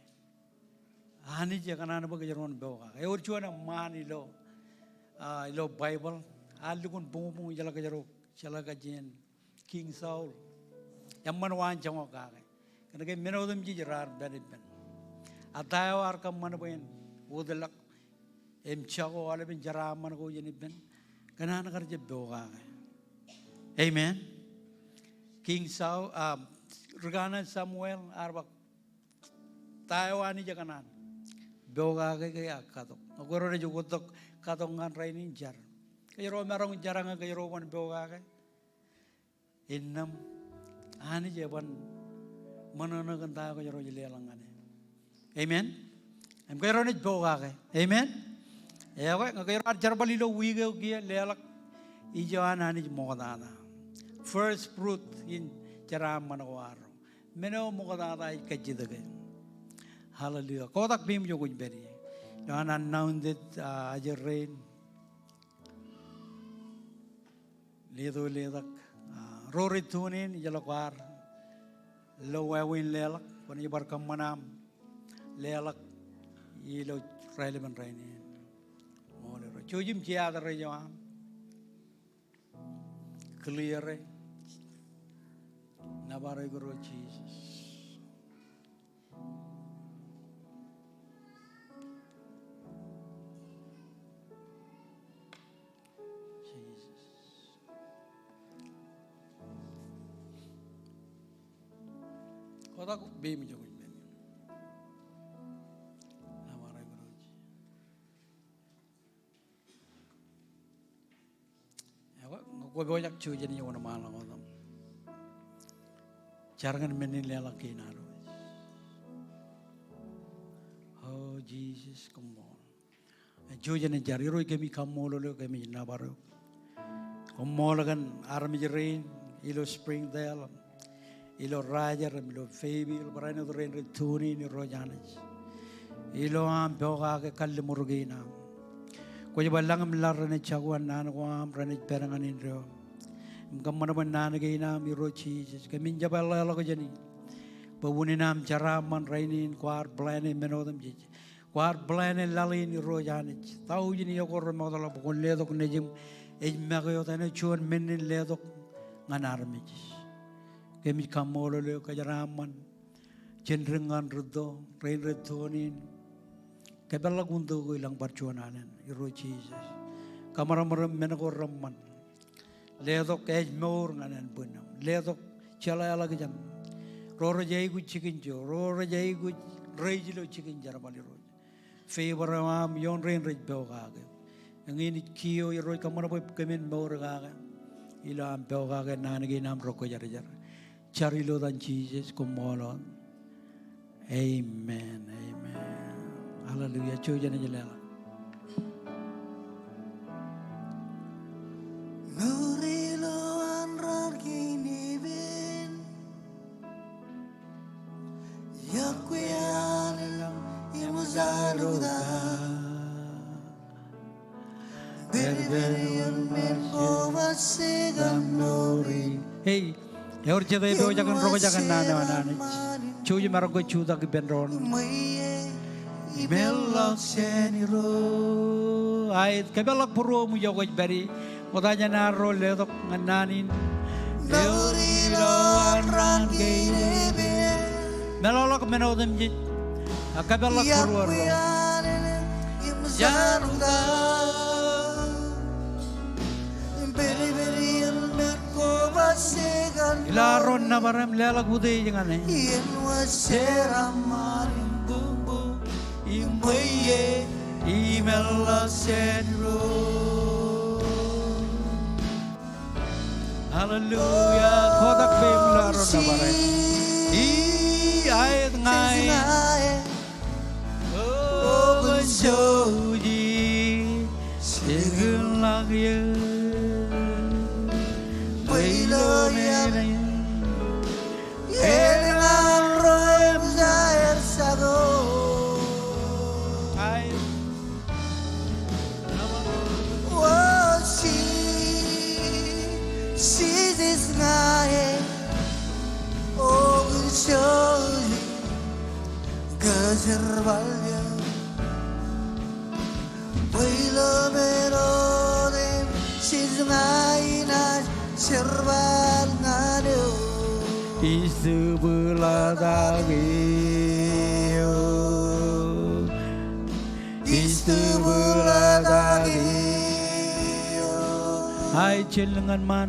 Anij ekōṇaan bwe kōjro en pokake. Ewōr juon eṃṃaan ilo, a, ilo Baibōḷ, ear lukkuun buñbuñ ijeḷā kōjro, jeḷā kajjien King Saul. Eṃṃan waan joñak kake. Kōn ke men otemjej raar pād ippān. A ta eo ear kōṃṃan bwe en wōtlọk im jako aolepen jeraaṃṃan ko jān ippān? Kōn an kar jab pokake. Amen. King Saul, a, ri kanaan Samuel ear ba ta eo Anij ekōṇaan? Pokake ke ak katok. Ak kwōro rej ukōttok katok ñan rainin jar. Kōjro maroñ in jar ñe kōjro ban pokake. Innām Anij eban ṃōṇōṇō kōn ta eo kōjro ej leḷọk ñan e. Amen. Im kōjro naaj pokake. Amen. Ekwe, ñe kōjro ar jerbal ilo wiik eo kiiō, leḷọk ijo an Anij ṃoktata. First fruit in jeraaṃṃan ko arro. Men eo ṃoktata ej kajjitōk e. Hallelujah. Kotak peiṃ ijo kwōj pād ie. Ilo an anointed, a, ajri rein. Leto letak, a, ro rej tune in, ijeḷā kwaar lo wāween leḷọk, kwōnaaj bar kōṃṃan aṃ leḷọk ilo raelepen rainin. Ṃool Irooj. Jouj im jeat rej eo aṃ. Clear e. Nōbar eok Irooj Jisōs. Jisōs. Kotak peiṃ ijo kwōj pād ie. Nōbar eok Irooj. Ekwe, ñe kwō pojak, jouj jān ijo wōnṃaanḷọk wōt aṃ. Jar kōn men in leḷọk kein ad. O Jisōs, koṃṃool. Jouj jen jar. Irooj, kōmij kaṃṃoolol eok, kōmij nōbar eok. Koṃṃool kōn armej rein ilo Springdale, ilo Roger im ilo Fayetteville, barāinwōt rein rej tune in, Irooj Anij. Ilo aṃ pokake kalliṃur kein aṃ, kwōj ba lañ im laḷ renaaj jako an naan ko aṃ, renaaj pād ñan indeeo im kōṃṃan bwe naan kein aṃ, Irooj Jisōs, kōmin jab leḷọk jāni bwe unin aṃ jeraaṃṃan rainin, kwaar plan e men otemjej. Kwaar plan e laḷ in, Irooj Anij. Tọujin iiō ko remootḷọk bwe kwōn letok nejiṃ ej make wōt āinwōt juon men in letok ñan armej. Kōmij kaṃṃoolol eok, kōjeraaṃṃan jān dik ñan rūtto, rein rej tune in. Kōpeḷḷọk wūntō ko ilañ bar juon alen, Irooj Jisōs. Kōṃadṃōd im men ko reṃṃan. Letok ājmour ñan ānbwinnūṃ. Letok jeḷāḷọkjeṇ. Ro rej aikuj jikin jo, ro rej aikuj raise ilo jikin jerbal, Irooj. Favor eo aṃ ioon rein rej pokake. Eñin ej kiiō, Irooj, kōṃṃan bwe kōmin mour kake ilo aṃ pokake naan kein aṃ rekwōjarjar. Jar ilo etan Jisōs, koṃṃool wōt. Amen, amen. Hallelujah. Jouj jen leḷọk. Mour ilo an raan kein epen, iọkwe alen im ṃōjal ḷọk. Hey, ewōr jet eo epojak in roñjake naan eo an Anij? Jouj im maroñ ke jutak ippān doon. Aet, kōpeḷḷọk būruōṃ ijo kwōj pād ie. Ṃokta jān arro letok ñan naan in. Meḷọkḷọk men otemjej. Ak kōpeḷḷọk būruōṃ. Ilo arro nōbar im leḷọk utiej ñan e. Hallelujah. Kotak peiṃ ilo arro nōbar e. Ij aet ña e. O kwōn jouj jikin ḷọk eō. Bwe ilo eō an ro eṃōj aer jako. O Jisōs ña e, o kwōn jouj jikin kōjerbal eō. Bwe ilo men otemjej ña inaaj jerbal ñan eok. Ij tūbḷatak eō. Ij tūbḷatak eō. Aet, jen lōñ ñan ṃaan.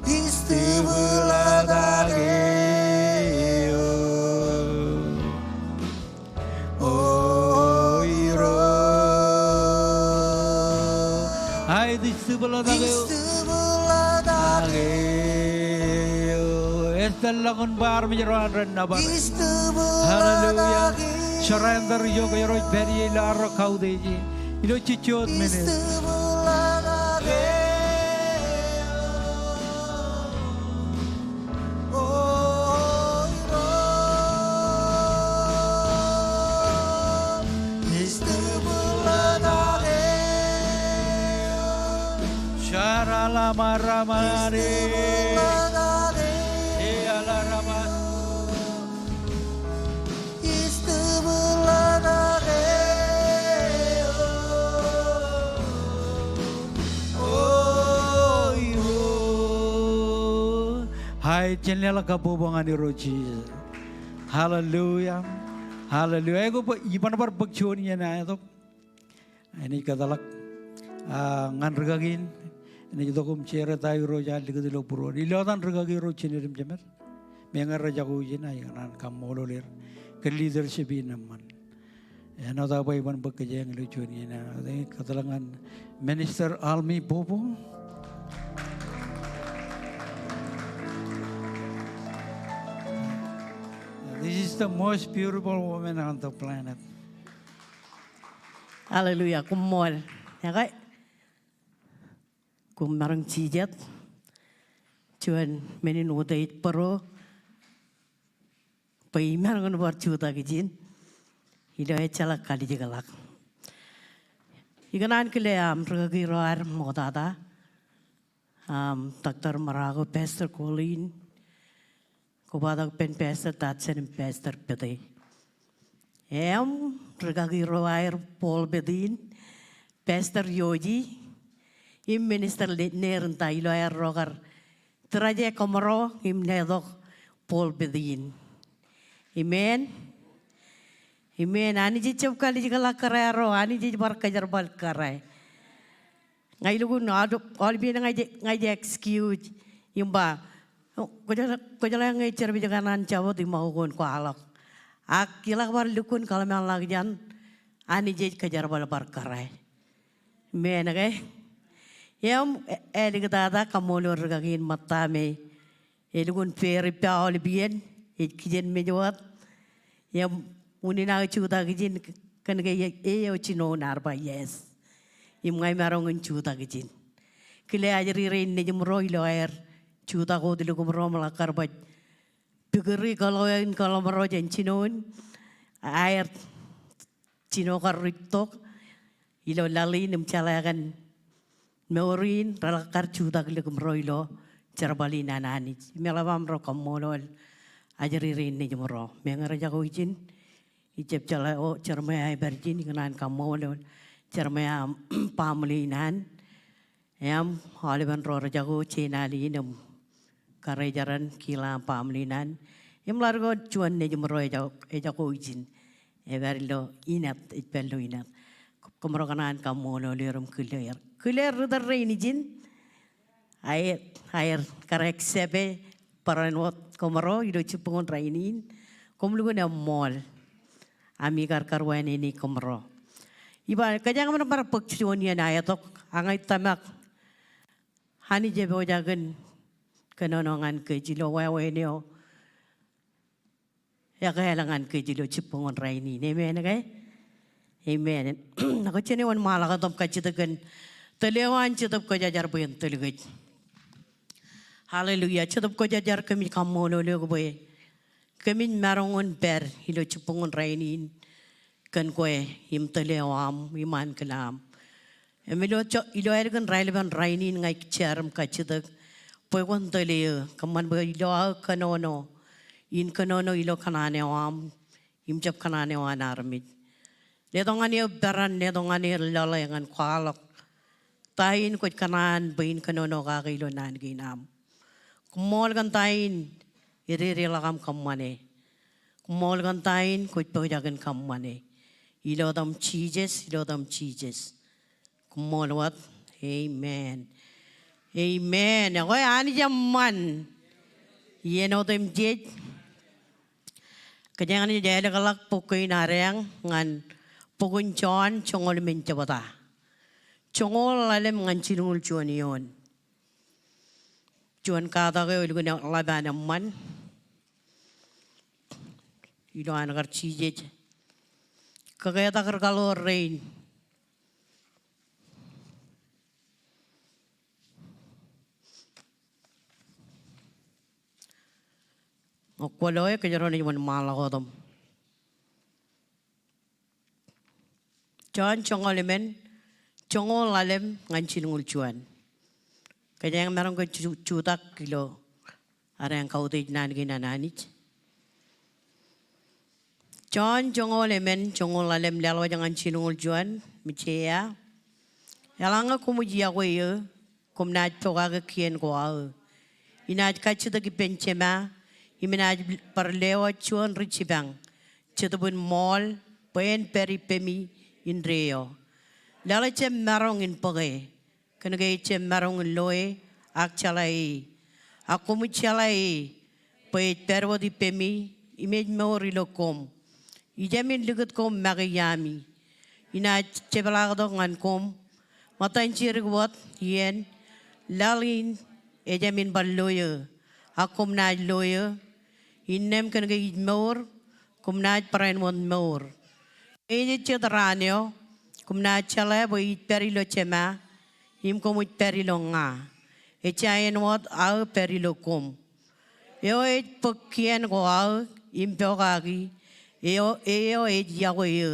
Ij tūbḷatak eō. O Irooj. Aet, ij tūbḷatak eō. Ij tūbḷatak eō. Ej tōl ḷọk in bwe armej ro an ren nōbar. Ij tūbḷatak eō. Hallelujah. Surrender ijo kwōj pād ie ilo arro kautiej e. Ilo jejjo wōt minit. Aet, jen leḷọk kabbokbok ñan Irooj Jisōs. Hallelujah. Hallelujah. Āinwōt bwe iban bar bōk juon iien aetok, enaaj kōtḷọk, ah, ñan rikaki in. Enaaj itok im share ta eo Irooj ear likūt ilo būruon. Ilo etan rikaki ro jined im jemed, meñe rej jako ijin, ikōṇaan kaṃṃoolol er kōn leadership in eṃṃan. Āinwōt aō ba iban bōk kōjeañ ilo juon iien, enaaj kōtḷọk ñan Minister Almi Bobo. This is the most beautiful woman on the planet. Hallelujah, koṃṃool. Ekwe, koṃ maroñ jijet. Juon men in utiej bōro bwe imaroñ in bar jutak ijin ilo ejjeḷọk kalijekḷọk. Ikōṇaan kile aṃ rikaki ro ad ṃoktata. Aṃ, Doctor Marako, Pastor Colleen, kobatok ippān Pastor Tatsen im Pastor Pete. Im rikaki ro aer pulpit in, Pastor Yoji, im minister le-, Nerinta, ilo aer ro kar tōraje kōṃro im letok pulpit in. Amen. Amen. Anij ej jab kalijekḷọk kōrā ro, Anij ej bar kōjerbal kōrā. Ña ilukkuun aolep, aolepān ña ij, ña ij excuse im ba, kwōjeḷā, kwōjeḷā ñe ij jerbal kōn an jabōt im aō kōn kwaḷọk. Ak iḷak bar lukkuun kōḷmānḷọkjeṇ, Anij ej kōjerbal bar kōrā. Amen ke? Im, e, āliktata kaṃṃoolol rikaki in ṃōtta me elukkuun pād ippa aolepān, ej kijenmej wōt. Im unin aō jutak ijin kōn ke e, eo jinoin ear ba yes. Im ña imaroñ in jutak ijin. Kile ajri rein nejūṃro ilo aer jutak wōt lukkuun ro im ḷak kar baj pikūri kōḷo in kōḷmānḷọkjeṇ jinoin aer jino kar rūttok ilo laḷ in im jeḷā kōn mour in reḷak kar jutak lukkuun ro ilo jerbal in an Anij. Im eḷap aṃ ro kaṃṃoolol ajri rein nejūṃro. Meñe rej jako ijin, ij jab jeḷā, o, Jeremiah ej pād ijin, ikōṇaan kaṃṃoolol Jeremiah im baaṃle in an. Im aolepān ro rej jako, Jenali in im Karejeran, Kila im baaṃle in an. Im ḷak ko juon nejūṃro ej jako, ej jako ijin. Ej pād ilo Inat, ej pād ilo Inat. Kōmro kōṇaan kaṃṃoolol er im kile er. Kile ri tōl rein ijin. Aer, aer kar accept e barāinwōt kōmro ilo jibboñōn rainin. Koṃ lukkuun eṃṃool. Ami kar karuwainene kōmro. Iba, kōjeañ ṃōk bar bōk juon iien aetok, ak ña ij tōmak Anij ej pojak in kōnono ñan kōj ilo wāween eo ekāāl ñan kōj ilo jibboñōn rainin. Amen ke? Amen. Ak jen wōnṃaanḷọk wōt im kajjitōk kōn tōl eo an Jetōb Kwōjarjar bwe en tōl kōj. Hallelujah. Jetōb Kwōjarjar, kōmij kaṃṃoolol eok bwe kōmij maroñ in pād ilo jibboñōn rainin kōn kwe im tōl eo aṃ im ankilaṃ. Im ilo, ilo ālikin raelepin rainin ña ij jar im kajjitōk bwe kwōn tōl eō, kōṃṃan bwe ilo aō kōnono in kōnono ilo kōṇaan eo aṃ im jab kōṇaan eo an armej. Letok ñan eō peran, letok ñan eō laḷ ñan kwaḷọk ta in kwōj kōṇaan bwe in kōnono kake ilo naan kein aṃ. Koṃṃool kōn ta in ededeḷọk aṃ kōṃṃane. Koṃṃool kōn ta in kwōj pojak in kōṃṃane. Ilo etaṃ Jisōs, ilo etaṃ Jisōs. Koṃṃool wōt. Amen. Amen. Ekwe Anij eṃṃan. Iien otemjej kōjeañ naaj ālōkḷọk bok kein adeañ ñan bok in Jon joñoul emān jebta. Joñoul ḷalem ñan jilñuul juon eoon. Juon katak eo elukkuun ḷap an eṃṃan. Ilo an kar Jisōs kōketak ri kaḷoor rein. Ñe kwōlo e, kōjro naaj wōnṃaanḷọk wōt im. Jon joñoul emān, joñoul ḷalem ñan jilñuul juon. Kōjeañ maroñ ke ju-, jutak ilo adeañ kautiej naan kein an Anij. Jon joñoul emān, joñoul ḷalem, laḷwaj ñan jilñuul juon, im ej ba, eḷaññe koṃij iọkwe eō, koṃ naaj pokake kien ko aō. Inaaj kajjitōk ippān Jema, im inaaj bar lewōj juon ri jipañ, Jetōb in ṃool, bwe en pād ippemi indeeo. Laḷ ejjab maroñ in bōke, kōn ke ejjab maroñ in loe, ak jeḷā e. Ak koṃij jeḷā e, bwe ej pād wōt ippemi, im ej mour ilo koṃ. Ijemin likūt koṃ make iaami. Inaaj jepḷaaktok ñan koṃ ṃōttan jidik wōt, iien laḷ in ejāmin bar lo eō, ak koṃ naaj lo eō. Innām kōn ke ij mour, koṃ naaj barāinwōt mour. Ej jet raan eo, Koṃ naaj jeḷā bwe ij pād ilo Jema, im koṃij pād ilo ña. Ejja āinwōt aō pād ilo koṃ. Eo ej bōk kien ko aō im pokaki, eo, eo ej iọkwe eō.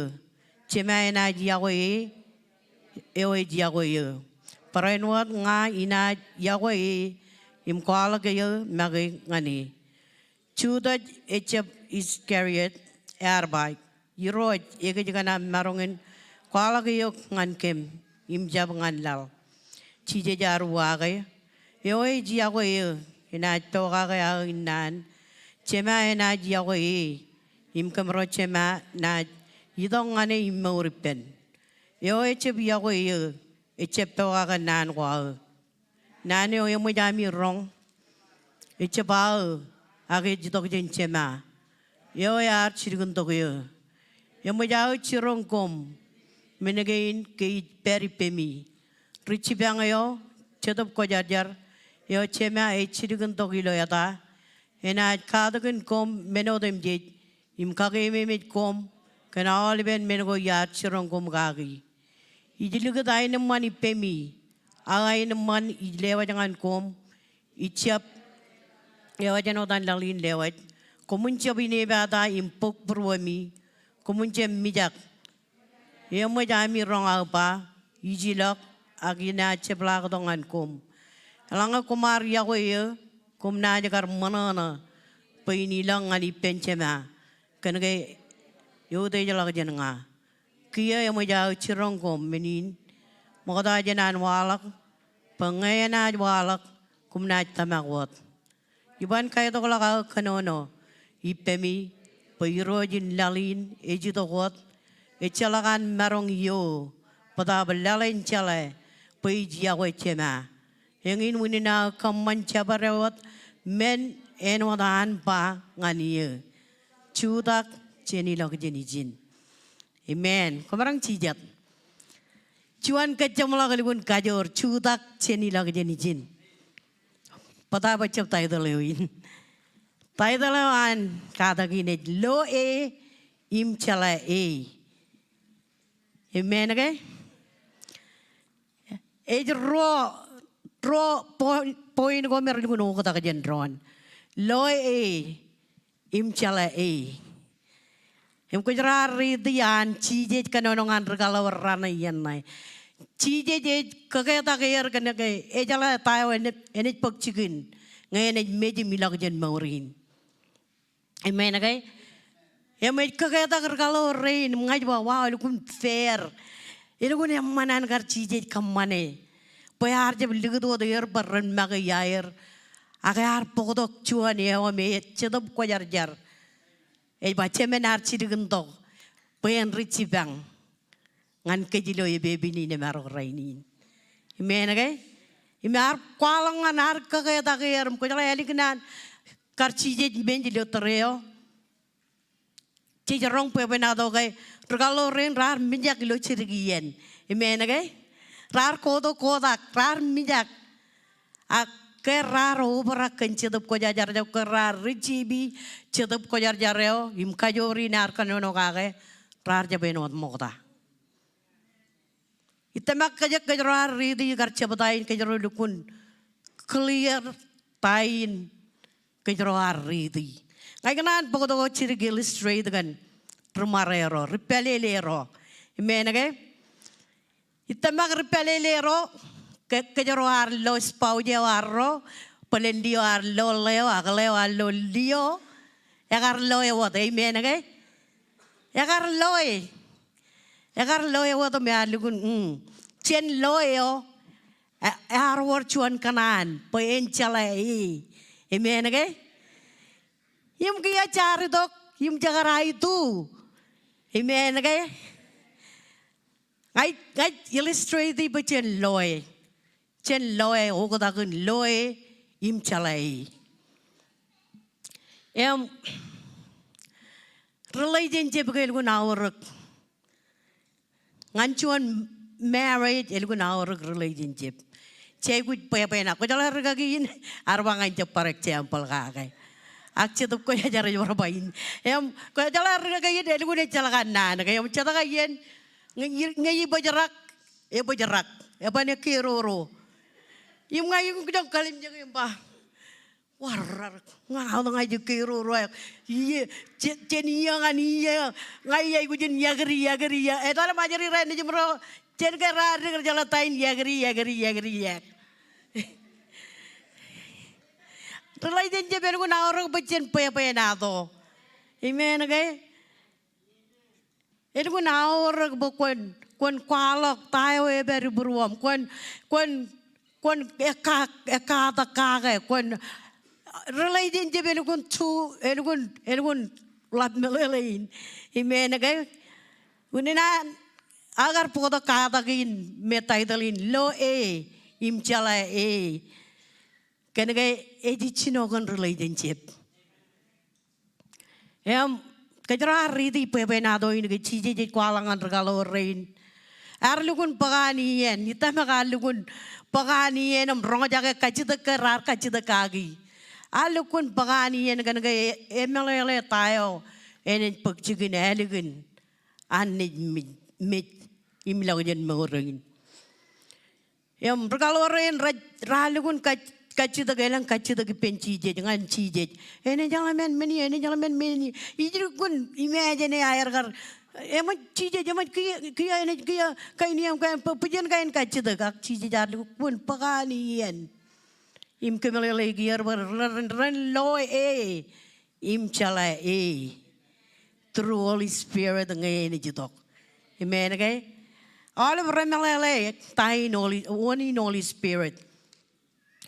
Jema enaaj iọkwe e, eo ej iọkwe eō. Barāinwōt ña inaaj iọkwe e im kwaḷọk eō make ñan e. Judas ejab Iskariot ear ba, Irooj, ekōjkan aṃ maroñ in kwaḷọk eok ñan kōm im jab ñan laḷ? Jisōs ear uwaake, eo ej iọkwe eō enaaj pokake aō innaan. Jema enaaj iọkwe e, im kōmro jema naaj itok ñan e im mour ippān. Eo ejab iọkwe eō ejab pokake naan ko aō. Naan eo eṃōj ami roñ ejab aō, ak ej itok jān Jema eo ear jilkintok eō. Eṃōj aō jiroñ koṃ men kein ke ij pād ippemi. Ri jipañ eo Jetōb Kwōjarjar eo Jema ej jilkintok ilo eta enaaj katakin koṃ men otemjej im kakeememej koṃ kōn aolepen men ko iar jiroñ koṃ kaki. Ij likūt aenōṃṃan ippemi, aō aenōṃṃan ij lewōj ñan koṃ, ijjab eo āinwōt an laḷ in lewōj. Koṃwin jab inepata im bōk būruemi, koṃwin jab mijak. Eṃōj ami roñ aō ba, ij ilọk, ak inaaj jepḷaaktok ñan koṃ. Eḷaññe koṃ ar iọkwe eō, koṃ naaj kar ṃōṇōṇō bwe in ilọk ñan ippān Jema, kōn ke eutiejḷọk jān ña. Kiiō eṃōj aō jiroñ koṃ men in ṃokta jān an waḷọk, bwe ñe enaaj waḷọk, koṃ naaj tōmak wōt. Iban kaitokḷọk aō kōnono ippemi bwe Irooj in laḷ in ej itok wōt, ejjeḷọk an maroñ iiō, bōtaab laḷ en jeḷā bwe ij iọkwe Jema. Eñin unin aō kōṃṃan jabdewōt men āinwōt an ba ñan eō, jutak jān ilọk jān ijin. Amen. Koṃ maroñ jijet. Juon kōjjeṃḷọk lukkuun kajoor, jutak jān ilọk jān ijin. Bōtaab ejjab title eo in. Title eo an katak in ej Lo E im Jeḷā E. Amen ke? Ej ruo, ruo point, point ko me relukkuun oktak jān doon. Lo E im jeḷā E. Im kōjro ar riiti an Jisōs kōnono ñan ri kaḷoor raṇe iien ṇe. Jisōs ej kaketak er kōn ke ejeḷā ta eo enaaj, enaaj bōk jikin ñe enaaj mej im ilọk jān mour in. Amen ke? Im ej kaketak ri kaḷoor rein im ña ij ba, wow, elukkuun fair. Elukkuun eṃṃan an kar Jisōs kōṃṃane. Bwe ear jab likūt wōt er bwe ren make iaer. Ak ear bōktok juon eo me Jetōb Kwōjarjar. Ej ba jemen ear jilkintok bwe en ri jipañ ñan kōj ilo epepen in emarok rainin. Amen ke? Im ear kwaḷọk ñan, ear kaketak er, im kwōjeḷā ālikin an kar Jisōs mej ilo tōre eo. Jej roñ bwebwenato ke ri kaḷoor rein raar mijak ilo jidik iien. Amen ke? Raar kotak kotak, raar mijak. Ak ke raar obrak kōn Jetōb Kwōjarjar eo, ke raar receive Jetōb Kwōjarjar eo im kajoor in ear kōnono kake, raar jab āinwōt ṃokta. Ij tōmak kōj, kōjro ar riiti kar jebta in, kōjro lukkuun clear ta in kōjro ar riiti. Ña ikōṇaan bōktok jidik illustrate kōn ri ṃare ro, ri pālele ro. Amen ke? Ij tōmak ri pālele ro, ke, kōjro ar lo spouse eo arro, bōlen lio ar lo ḷeo, ak ḷeo ar lo lio, ekar loe wōt, amen ke? Ekar loe. Ekar loe wōt im ear lukkuun, mm. Jān loe eo, e, ear wōr juon kōṇaan, bwe en jeḷā E. Amen ke? Im kiiō jaar itok, im jekar aetu. Amen ke? Ña ij, ña ij illustrate bwe jān loe. Jān loe, oktak in loe im jeḷā E. Im relationship ke elukkuun aorōk. Ñan juon marriage elukkuun aorōk relationship. Jej aikuj bwebwenato. Kwōjeḷā rikaki in, ear ba ña in jab bar example kake. Ak Jetōb Kwōjarjar ej bar ba in. Im kwōjeḷā rikaki in elukkuun ejjeḷọk an naan ke. Im jet kain iien Ñe, ñe ij bōjrak, ebōjrak. Eban ekkeiroro. Im ña ikōjkan kalimjeke im ba, warrar, ña aō ña ij ekkeiroro eok. Iiō, je-, jen iiō ñan iiō. Ña ij aikuj in yakri, yakri, yak. Etal im ajri raṇ nejimro, jen ke raar dik rej jeḷā ta in yakri, yakri, yakri, yak. Relationship elukkuun aorōk bwe jen bwebwenato. Amen ke? Elukkuun aorōk bwe kwōn, kwōn kwaḷọk ta eo epād ibūruōṃ. Kwōn, kwōn, kwōn ekka, ekkatak kake. Kwōn, relationship elukkuun tu, elukkuun, elukkuun ḷap meḷeḷein. Amen ke? Unin an aō kar bōktok katak in me title in lo e, im jeḷā e. Kōnke ej jino kōn relationship. Im, kōjro ar riiti bwebwenato in ke Jisōs ej kwaḷọk ñan rikaḷoor rein. Ear lukkuun bōk an iien, ij tōmak ear lukkuun bōk an iien im roñjake kajjitōk ke raar kajjitōk kaki. Ear lukkuun bōk an iien kōnke e, emeḷeḷe ta eo enaaj bōk jikin ālikin an naaj mej, mej im ilọk jān mour in. Im, rikaḷoor rein rej, raar lukkuun kaj-, kajjitōk, elōñ kajjitōk ippān Jisōs, ñan Jisōs. Enaaj eḷmen men ie, enaaj eḷmen men ie. Ij lukkuun imagine aer kar, eṃōj Jisōs, eṃōj kiiō, kiiō enaaj kiiō kain iien, kain, bwijin kain kajjitōk. Ak Jisōs ear lukkuun bōk an iien im kōmeḷeḷeiki er bwe ren, ren lo e im jeḷā e. Through Holy Spirit ñe enaaj itok. Amen ke? Aolep remeḷeḷe ta in Holy, wōn in Holy Spirit.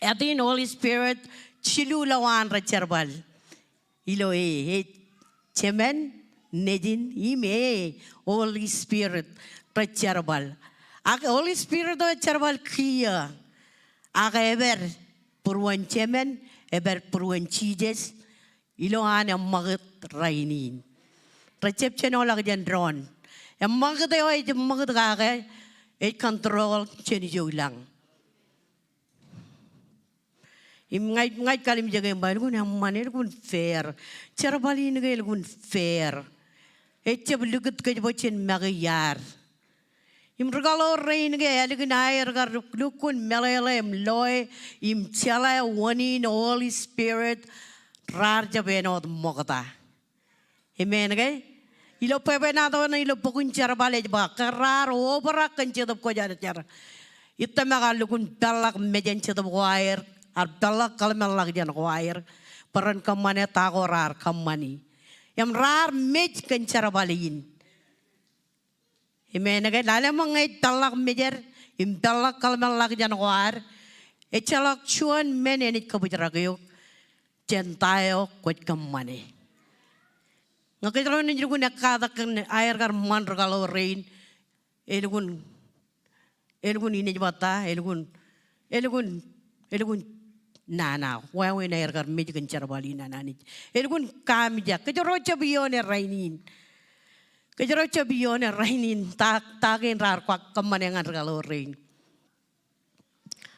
Āt in Holy Spirit, jilu lowaan rej jerbal. Ilo e, e, Jemān, Nejin, im e, Holy Spirit, rej jerbal. Ak Holy Spirit eo ej jerbal kiiō. Ak epād būruon Jemān, epād būruon Jisōs, ilo an eṃṃakūt rainin. Rejjab jenoḷọk jān doon. Eṃṃakūt eo ej eṃṃakūt kake, ej control jān ijo ilañ. Im ña ij, ña ij kalimjeke im ba, elukkuun eṃṃan, elukkuun fair. Jerbal in ke elukkuun fair. Ejjab likūt kōj bwe jen make iaad. Im rikaḷoor rein ke ālikin aer kar lukkuun meḷeḷe im loe im jeḷā wōn in Holy Spirit, raar jab āinwōt ṃokta. Amen ke? Ilo bwebwenato ṇe ilo bok in Jerbal ej ba, ke raar obrak kōn jetōb kwōjarjar, ij tōmak ear lukkuun peḷḷọk mejān jetōb ko aer, ear peḷḷọk kōḷmānḷọkjeṇ ko aer, bwe ren kōṃṃane ta ko raar kōṃṃani. Im raar mej kōn jerbal in. Amen ke? Lale ṃōk ñe ej peḷḷọk mejed im peḷḷọk kōḷmānḷọkjeṇ ko ad, ejjeḷọk juon men enaaj kōbōjrak eok jān ta eo kwōj kōṃṃane. Ñe kōjro naaj lukkuun ekkatak kōn aer kar ṃan rikaḷoor rein, elukkuun, elukkuun inaaj ba ta, elukkuun, elukkuun, elukkuun nana, wāween aer kar mej kōn jerbal in an Anij. Elukkuun kaamijak, kōjro jab ioone rainin. Kōjro jab ioone rainin, ta, ta kein raar kwaḷọk kōṃṃane ñan rikaḷoor rein.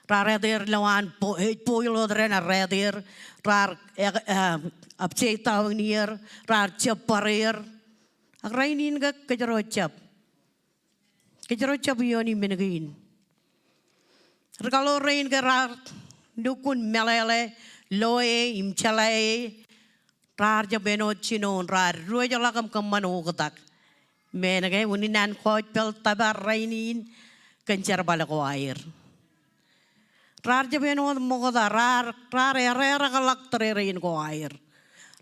Raar eteer ilowaan, po-, eh, boil water eṇ, raar eteer, raar, eh, eh, upside down er, raar jab bar er. Ak rainin ke kōjro jab. Kōjro jab ioon men kein. Rikaḷoor rein ke raar lukkuun meḷeḷe, loe im jeḷā e, raar jab āinwōt jinoin raar diwōjḷọk im kōṃṃan oktak. Amen ke? Unin an gospel tōpar rainin kōn jerbal ko aer. Raar jab āinwōt ṃokta, raar, raar ererakḷọk tōre rein ko aer.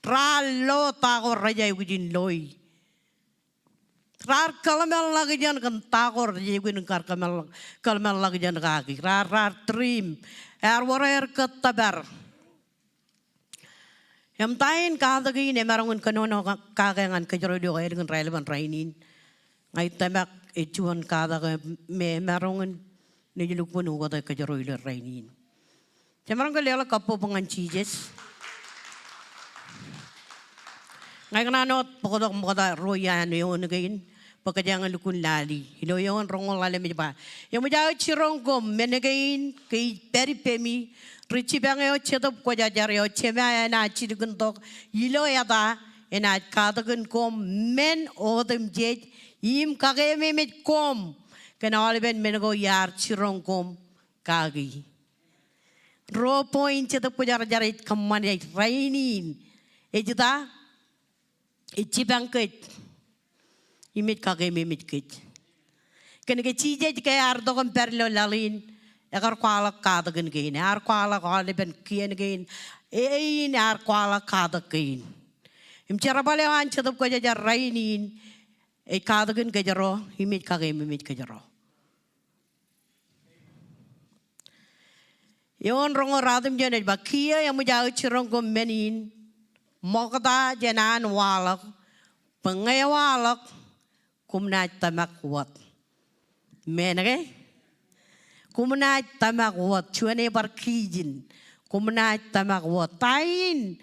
Raar lo ta ko rej aikuj in loi. Raar kōḷmānḷọkjeṇ kōn ta ko rej aikuj in kar kōḷmānḷọk, kōḷmānḷọkjeṇ kaki. Raar, raar dream. Ear wōr aer kōttōpar. Im ta in katak in emaroñ in kōnono ka-, kake ñan kōjro ilo ālikin raelepin rainin. Ña ij tōmak ej juon katak me emaroñ in naaj lukkuun ukōte kōjro ilo rainin. Jemaroñ ke leḷọk kabbokbok ñan Jisōs. Ña ikōṇaan wōt bōktok ṃokta ruo iaan eoon kein, bwe kōjeañ lukkuun lali. Ilo eoon roñoul ḷalem ej ba, eṃōj aō jiroñ koṃ men kein ke ij pād ippemi, ri jipañ eo Jetōb Kwōjarjar eo Jema enaaj jilkintok ilo eta enaaj katakin koṃ men otemjej im kakeememej koṃ kōn aolepen men ko iar jiroñ koṃ kaki. Ruo point Jetōb Kwōjarjar ej kōṃṃane rainin. Ej ta? Ej jipañ kōj im ej kakeememej kōj. Kōnke Jisōs ke ear tok im pād ilo laḷ in, ekar kwaḷọk katakin kein, ear kwaḷọk aolepen kien kein, e, ein ear kwaḷọk katak kein. Im Jerbal eo an Jetōb Kwōjarjar rainin ej katakin kōjro im ej kakeememej kōjro. Eoon roñoul ratimjuon ej ba, kiiō eṃōj aō jiroñ koṃ men in ṃokta jān an waḷọk, bwe ñe ewaḷọk, koṃ naaj tōmak wōt. Men ke? Koṃ naaj tōmak wōt, juon e bar kijin. Koṃ naaj tōmak wōt. Ta in,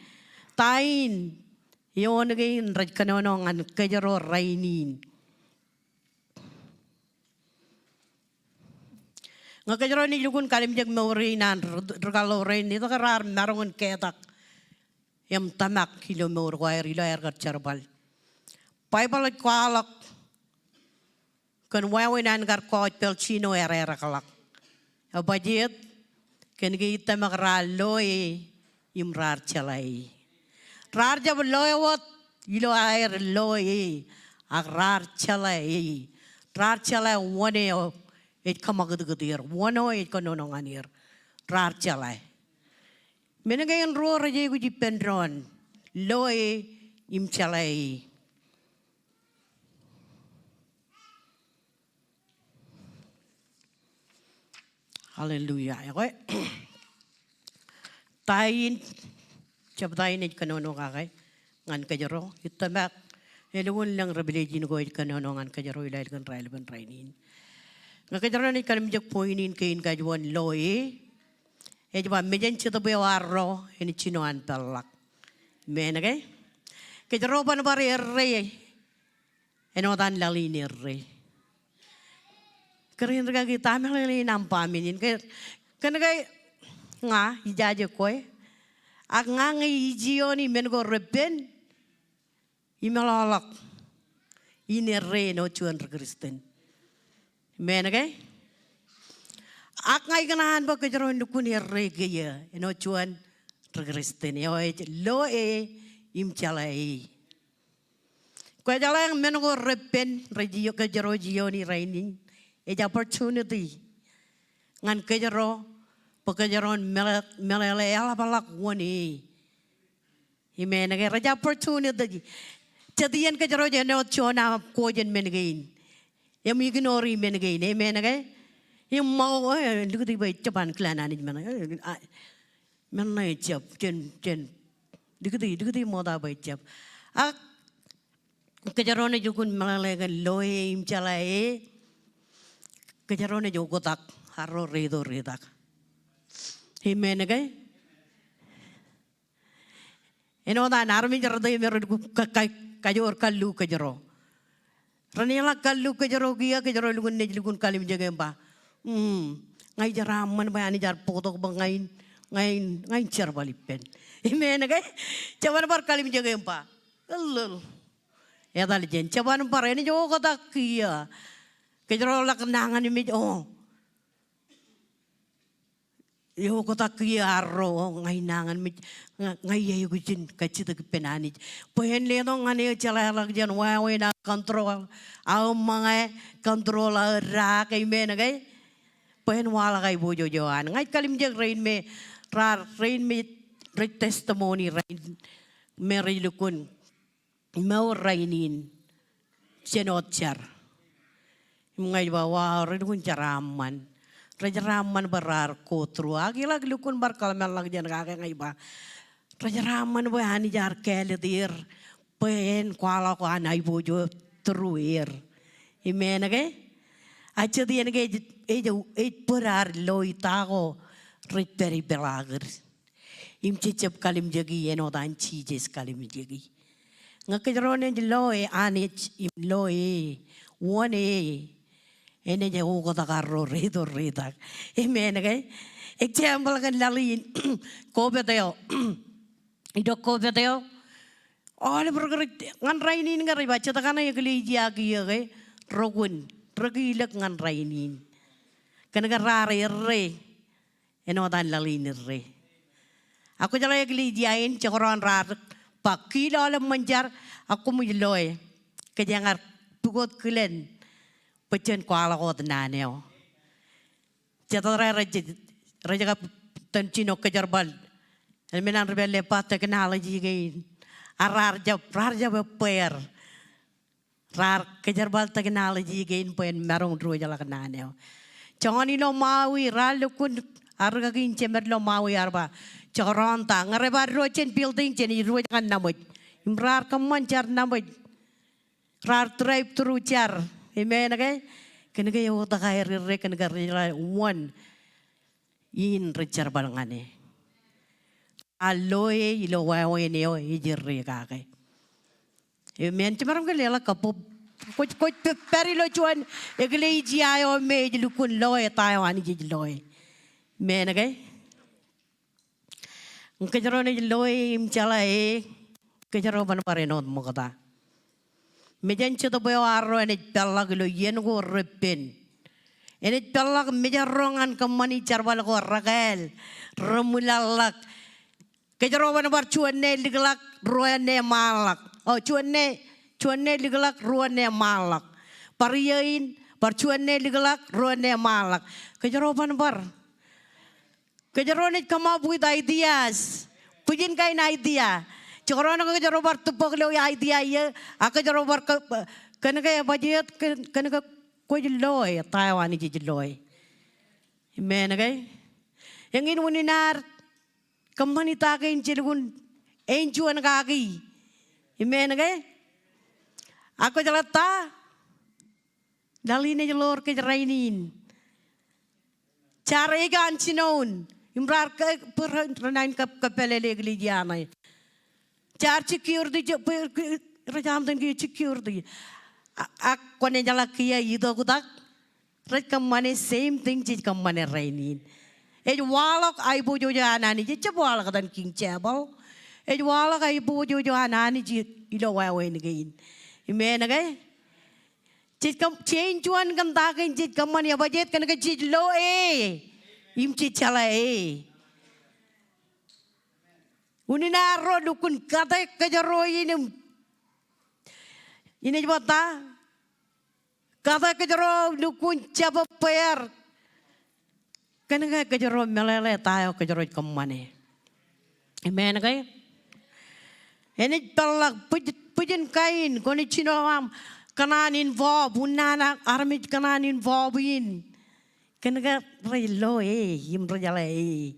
ta in eoon kein rej kōnono ñan kōjro rainin? Ñe kōjro naaj lukkuun kalimjek mour in an ri-, rikaḷḷo rein, itok raar maroñ in ketak im tōmak ilo mour ko aer, ilo aer kar jerbal. Baibōḷ ej kwaḷọk kōn wāween an kar kọọj pāl jino ererekḷọk. Ebajjeet? Kōnke ij tōmak raar loe im raar jeḷā e. Raar jab loe wōt ilo aer loe, ak raar jeḷā e. Raar jeḷā wōn eo ej kōṃakūtkūt er, wōn eo ej kōnono ñan er. Raar jeḷā. Men kein ruo rej aikuj ippān doon, loe im jeḷā e. Hallelujah. Ekwe, ta in, jab ta in ej kōnono kake ñan kōjro, ij tōmak elukkuun lōñ revelation ko ej kōnono ñan kōjro ilo aelōñ in raelepen rainin. Ñe kōjro naaj kalimjek point in kein kajuon loe, ej ba mejān jetōb eo arro en jino an peḷḷọk. Men ke? Kōjro ban bar errā āinwōt an laḷ in errā. Kōrā in rikaki, ta meḷeḷe in aṃ ba men in ke, kōnke ña ijaje kwe, ak ña ñe ij iiooni men ko repen, imeḷọkḷọk in errā āinwōt juon ri-Kristian. Men ke? Ak ña ikōṇaan bwe kōjro en lukkuun errā kiiō āinwōt juon ri-Kristian eo ej loe im jeḷā e. Kwōjeḷā men ko repen rej io-, kōjro ej iiooni rainin, ej opportunity ñan kōjro bwe kōjro en meḷe-, meḷeḷe eḷapḷọk wōn e. Amen ke? Rej opportunity. Jet iien kōjro ej āinwōt Jona, kwōj jān men kein im ignore men kein. Amen ke? Im ṃōk, e, likūti bwe ejjab ankilaan Anij men, e, a, men ṇe ejjab, jen, jen likūti, likūti ṃokta bwe ejjab. Ak kōjro naaj lukkuun meḷeḷe kōn loe im jeḷā e, kōjro naaj oktak arro reitok reitak. Amen ke? Āinwōt an armej rot e im ren ka-, ka-, kajoor kallu kōjro. Ren eḷak kallu kōjro kiiō, kōjro lukkuun, naaj lukkuun kalimjek im ba, mm, ña ij jeraaṃṃan bwe Anij ear bōktok bwe ña in, ña in, ña in jerbal ippān. Amen ke? Jeban bar kalimjek im ba, eḷḷōḷ. Etal jān, jeban bar, enaaj oktak kiiō. Kōjro ḷak nañinmej, o, eoktak kiiō arro, o, ña in nañinmej, ña, ña iaikuj in kajjitōk ippān Anij. Bwe en letok ñan eō jeḷāḷọkjeṇ wāween aō control aō ṃōñā, control aō daak, amen ke? Bwe en waḷọk aiboojoj eo an. Ña ij kalimjek rein me raar, rein me rej testimony rainin, me rej lukkuun mour rainin jān wōt jar. Im ña ij ba, wow, rej lukkuun jeraaṃṃan. Rej jeraaṃṃan bwe raar go through. Ak iḷak lukkuun bar kōḷmānḷọkjeṇ kake, ña ij ba, rej jeraaṃṃan bwe Anij ear kāālōt er bwe en kwaḷọk an aiboojoj through er. Amen ke? A jet iien ke ej, ej, ej bōd ad loe, ta ko rej pād ipeḷaakid im jejjab kalimjeki āinwōt an Jisōs kalimjeki. Ñe kōjro naaj loe Anij im loe wōn e, enaaj oktak arro reitok reitak. Amen ke? Example kōn laḷ in, kobōt eo. Itok kobōt eo. aolep ri-kūr ñan rainin ke rej ba jet kaṇe eklejia kiiō ke rokun, rekilōk ñan rainin. Kōn ke raar errā āinwōt an laḷ in errā. Ak kwōjeḷā eklejia in jekdọọn raar ba kiil aolep ṃōn jar ak koṃij loe. Kōjeañ ar pukot kilen bwe jen kwaḷọk wōt naan eo. Jet ro rej, rej kab itōn jino kōjerbal. Eṃṃan an ri pālle ba technology kein. Ak raar jab, raar jab ebbeer. Raar kōjerbal technology kein bwe en maroñ diwōjḷọk naan eo. Joñan ilo Maui, raar lukkuun, a rikaki in jemed ilo Maui ear ba, jekdọọn ta, ñe rej bar diwōj jān building, jen diwōj ñan Naṃōj. Im raar kōṃṃan jar Naṃōj. Raar drive through jar. Amen ke? Kōn ke eoktak aer errā, kōn ke rej jeḷā wōn in rej jerbal ñan e. A loe ilo wāween eo ej errā kake. Amen. Jemaroñ ke leḷọk kab kwōj, kwōj pād ilo juon eklejia eo me ej lukkuun loe ta eo Anij ej loe. Amen ke? Ñe kōjro naaj loe im jeḷā e, kōjro ban bar āinwōt ṃokta. Mejān jetōb eo arro enaaj peḷḷọk ilo iien ko repen. Enaaj peḷḷọk mejāro ñan kōṃṃani jerbal ko rekāāl, remwilaḷḷọk. Kōjro ban bar juon ṇe likḷọk, ruo ṇe ṃaanḷọk. O, juon ṇe, juon ṇe likḷọk, ruo ṇe ṃaanḷọk. Bar iiō in, bar juon ṇe likḷọk, ruo ṇe ṃaanḷọk. Kōjro ban bar Kōjro naaj come up with ideas. Bwijin kain idea. Jekdọọn ke kōjro bar tūbōk ilo idea iiō, ak kōjro bar kō-, kōn ke budget, kōn, kōn ke kwōj loe, ta eo Anij ej loe. Amen ke? Eñin unin ad kōṃṃani ta kein jelukkuun āinjuon kaki. Amen ke? Ak kwōjeḷā ta? Laḷ in ej ḷoor kōj rainin. Jaar ej an jinoin. Im raar ke, bwe re, renaaj kab, kōppālele eklejia ṇe. Jaar security, je, bwe, ke, rej amtan kiiō security. A, ak kwōnaaj jeḷā kiiō itoktak. Rej kōṃṃane same thing jej kōṃṃane rainin. Ej waḷọk aiboojoj an Anij, ejjab waḷọk etan King Chapel. Ej waḷọk aiboojoj an Anij ilo wāween kein. Amen ke? Jej kōm-, jej āinjuon kōn ta kein jej kōṃṃan, ebajeet kōn ke jej loe. Im jej jeḷā e. Unin arro lukkuun kate kōjro in im. Inaaj ba ta? Kate kōjro lukkuun jab ebbeer. Kōn ke kōjro meḷeḷe ta eo kōjro ej kōṃṃane. Amen ke? Enaaj peḷḷọk bwijin, bwijin kain, kwōnaaj jino aṃ kōṇaan involve, unin an armej kōṇaan involve in. Kōn ke rej loe, im rej jeḷā e.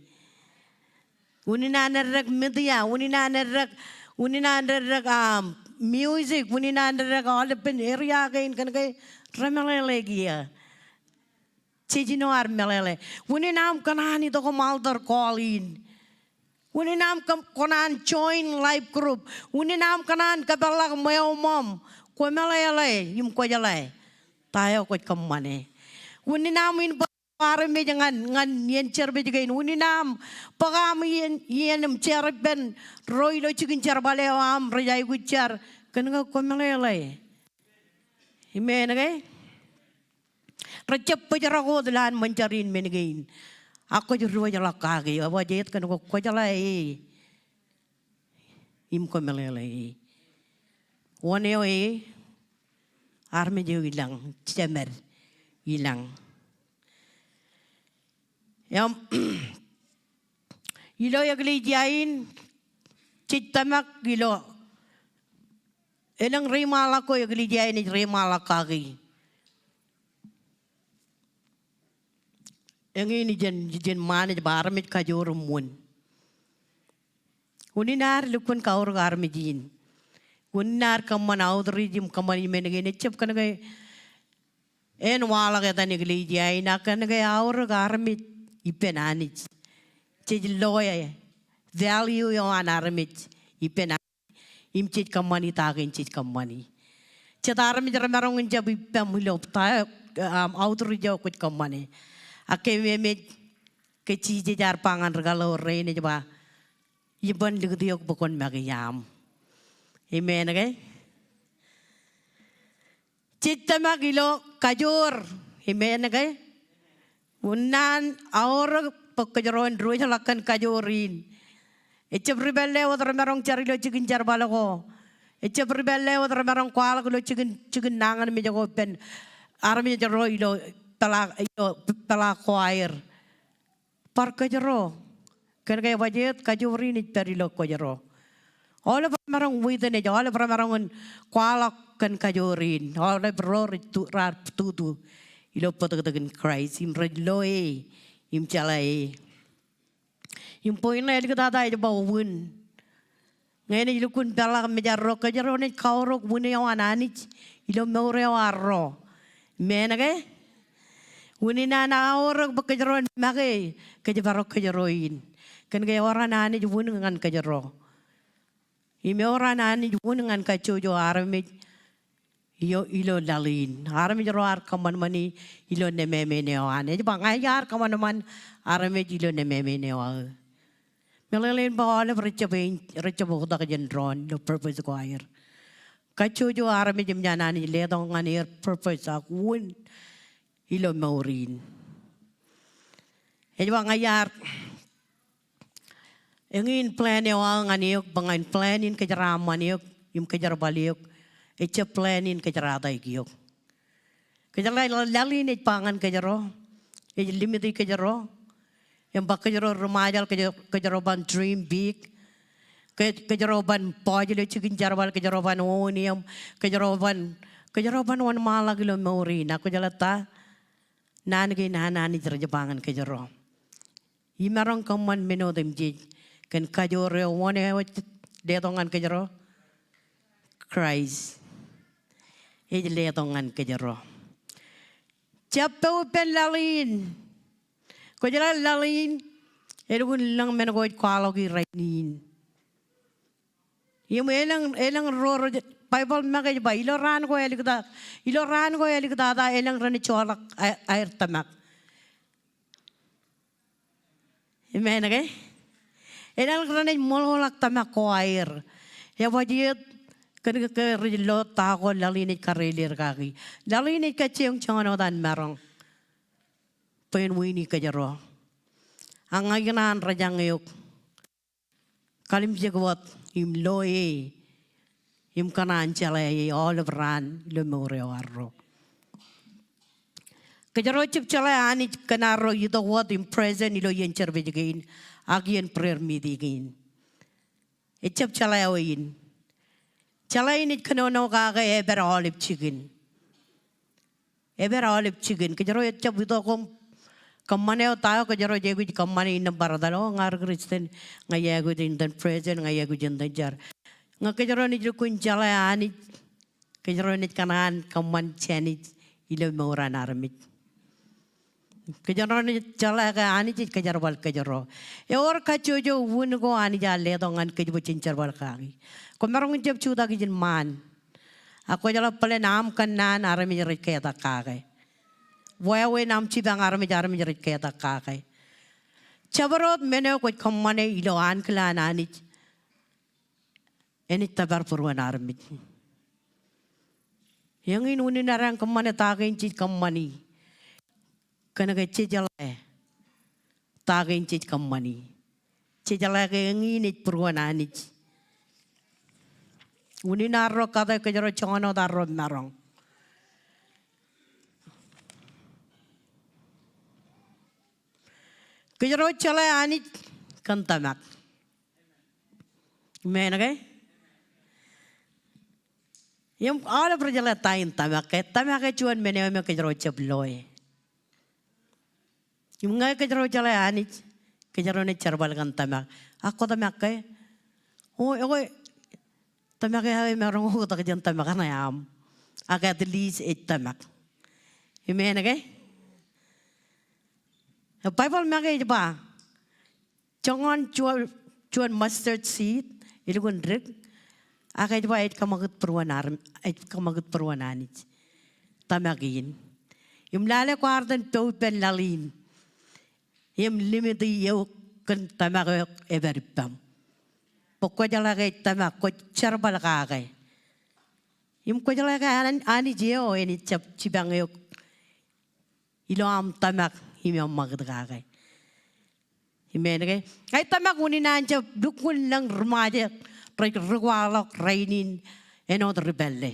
Unin an eddek media, unin an eddek, unin an eddek, um, music, unin an eddek aolepen area kein kōn ke remeḷeḷe kiiō. Jej jino ad meḷeḷe. Unin aṃ kōṇaan itok im altar call in. Unin aṃ kōm-, kōṇaan join life group. Unin aṃ kōṇaan kōpeḷḷọk ṃweo ṃōṃ. Kwō meḷeḷe im kwō jeḷā ta eo kwōj kōṃṃane. Unin aṃ in armej ñan, ñan iien service kein. Unin aṃ bōk aṃ iien, iien im jar ippān ro ilo jikin jerbal eo aṃ rej aikuj jar. Kōn ke kwō meḷeḷe. Amen ke? Rejjab bōjrak wōt lowaan ṃōn jar in men kein. Ak kwōj diwōjḷọk kaki, ebajeet kōn ke kwō jeḷā e. Im kwō meḷeḷe e. Wōn eo e, armej eo ilañ, jemed ilañ. Im, ilo eklejia in, jej tōmak ilo, elōñ reiṃaanḷọk ko eklejia in ej reiṃaanḷọk kaki. Eñin ijen, ijen ṃaan ej ba armej kajoor im wūn. Unin ad lukkuun kaorōk armej in. Unin ad kōṃṃan outreach im kōṃṃan men kein, ejjab kōn ke en waḷọk etan eklejia in, ak kōn ke aorōk armej ippān Anij. Jej loe value eo an armej ippān Anij. Im jej kōṃṃani ta kein jej kōṃṃani. Jet armej remaroñ in jab ippaṃ ilo ta, um, outreach eo kwōj kōṃṃane. Ak kōmemej ke Jisōs ear ba ñan ri-kaḷoor rein ej ba, iban likūt eok bwe kwōn make iaam. Amen ke? Jej tōmak ilo kajoor. Amen ke? Unin an aorōk bwe kōjro en diwōjḷọk kōn kajoor in. Ejjab ri pālle wōt remaroñ jar ilo jikin jerbal ko. Ejjab ri pālle wōt remaroñ kwaḷọk ilo jikin, jikin nañinmej ko ippān armej ro ilo peḷaak, ilo peḷaak ko aer. Bar kōjro. Kōn ke ebajjeet kajoor in ej pād ilo kōjro. Aolep remaroñ witness, aolep remaroñ in kwaḷọk kōn kajoor in. Aolep ro rej tu, raar tutu ilo bōtōktōkin Kraist im rej lo e im jeḷā e. Im point ṇe āliktata ej ba wūn. Ñe enaaj lukkuun peḷḷọk mejarro, kōjro naaj kaorōk wūn eo an Anij ilo mour eo arro. Amen ke? Unin an aorōk bwe kōjro en make kōjparok kōjro in. Kōn ke ewōr an Anij wūn ñan kōjro. Im ewōr an Anij wūn ñan kajjojo armej ilo, ilo laḷ in. Armej ro ear kōṃanṃani ilo nemāmein eo an. Ej ba ña iar kōṃanṃan armej ilo nemāmein eo aō. Meḷeḷein ba aolep rejjab, rejjab oktak jān doon ilo purpose ko aer. Kajjojo armej eṃōj an Anij letok ñan er purpose ak wūn ilo mour in. Ej ba ña iar Eñin plan eo aō ñan eok, bwe ñan plan in kōjeraaṃṃan eok im kōjerbal eok, ejjab plan in kōjerataik eok. Kōjeraaṃṃan laḷ in ej ba ñan kōjro, ej limit e kōjro, im ba kōjro ri Ṃajeḷ, kōjro, kōjro ban dream big, kōj-, kōjro ban pojak ilo jikin jerbal, kōjro ban own im, kōjro ban, kōjro ban wōnṃaanḷọk ilo mour in, ak kwōjeḷā ta, naan kein an Anij rej ba ñan kōjro. Imaroñ kōṃṃan men otemjej kōn kajoor eo wōn eo ej letok ñan kōjro? Kraist ej letok ñan kōjro. Jab pād ippān laḷ in. Kwōjeḷā laḷ in elukkuun lōñ men ko ej kwaḷọk i rainin. Im elōñ, elōñ ro rej, Baibōḷ make ej ba, ilo raan ko āliktata, ilo raan ko āliktata, elōñ renaaj joḷọk a-, aer tōmak. Amen ke? Elōñ renaaj ṃoḷoḷọk tōmak ko aer. Ebajjeet, kōn ke, ke rej lo ta ko laḷ in ej kareel er kaki. Laḷ in ej kajjioñ joñan wōt an maroñ bwe en wini kōjro. Ak ña ikōṇaan rejañ eok kalimjek wōt im lo e im kōṇaan jeḷā e aolep raan ilo mour eo arro. Kōjro jab jeḷā Anij kōn arro itok wōt im present ilo iien service kein ak iien prayer meeting kein. Ejjab jeḷā eo in. Jeḷā in ej kōnono kake epād aolep jikin. Epād aolep jikin. Kōjro ejjab itok im kōṃṃane eo ta eo kōjro ej aikuj kōṃṃane innām bar etal, o, ña ri Christian, ña iaikuj in itōn present, ña iaikuj in itōn jar. Ñe kōjro naaj lukkuun jeḷā Anij, kōjro naaj kōṇaan kōṃṃan jānij ilo mour an armej. Kōjro naaj jeḷā ke Anij ej kōjerbal kōjro. Ewōr kajjojo wūn ko Anij ear letok ñan kōj bwe jen jerbal kaki. Kwōmaroñ in jab jutak ijin ṃaan. Ak kwōjeḷā bōlen aṃ kōnnaan armej rej ketak kake. Wāween aṃ jipañ armej, armej rej ketak kake. Jabdewōt men eo kwōj kōṃṃane ilo ankilaan Anij enaaj tōpar būruon armej. Eñin unin aer kōṃṃane ta kein jej kōṃṃani. Kōn ke jejeḷā ta kein jej kōṃṃani. Jejeḷā ke eñin ej būruon Anij. Unin arro kate kōjro joñan wōt arro maroñ. Kōjro jeḷā Anij kōn tōmak. Amen ke? Im aolep rej jeḷā ta in tōmak ke, tōmak ej juon men eo me kōjro jab loe. Im ñe kōjro jeḷā Anij, kōjro naaj jerbal kōn tōmak. Ak kwō tōmak ke? O, ekwe, tōmak eo aō emaroñ oktak jān tōmak ṇe aṃ. Ak at least ej tōmak. Amen ke? Baibōḷ make ej ba, joñan juon, juon mustard seed, elukkuun dik, ak ej ba ej kōṃakūt būruon arm-, ej kōṃakūt būruon Anij. Tōmak in. Im lale kwaar itōn pād ippān laḷ in im limit eok kōn tōmak eo epād ippaṃ. bwe kwō jeḷā ke ej tōmak, kwōj jerbal kake. Im kwō jeḷā ke An-, Anij eo enaaj jab jipañ eok ilo aṃ tōmak im eṃṃakūt kake. Amen ke? Ña ij tōmak unin an jab lukkuun lōñ ri-Ṃajeḷ rej ri kwaḷọk rainin āinwōt ri pālle.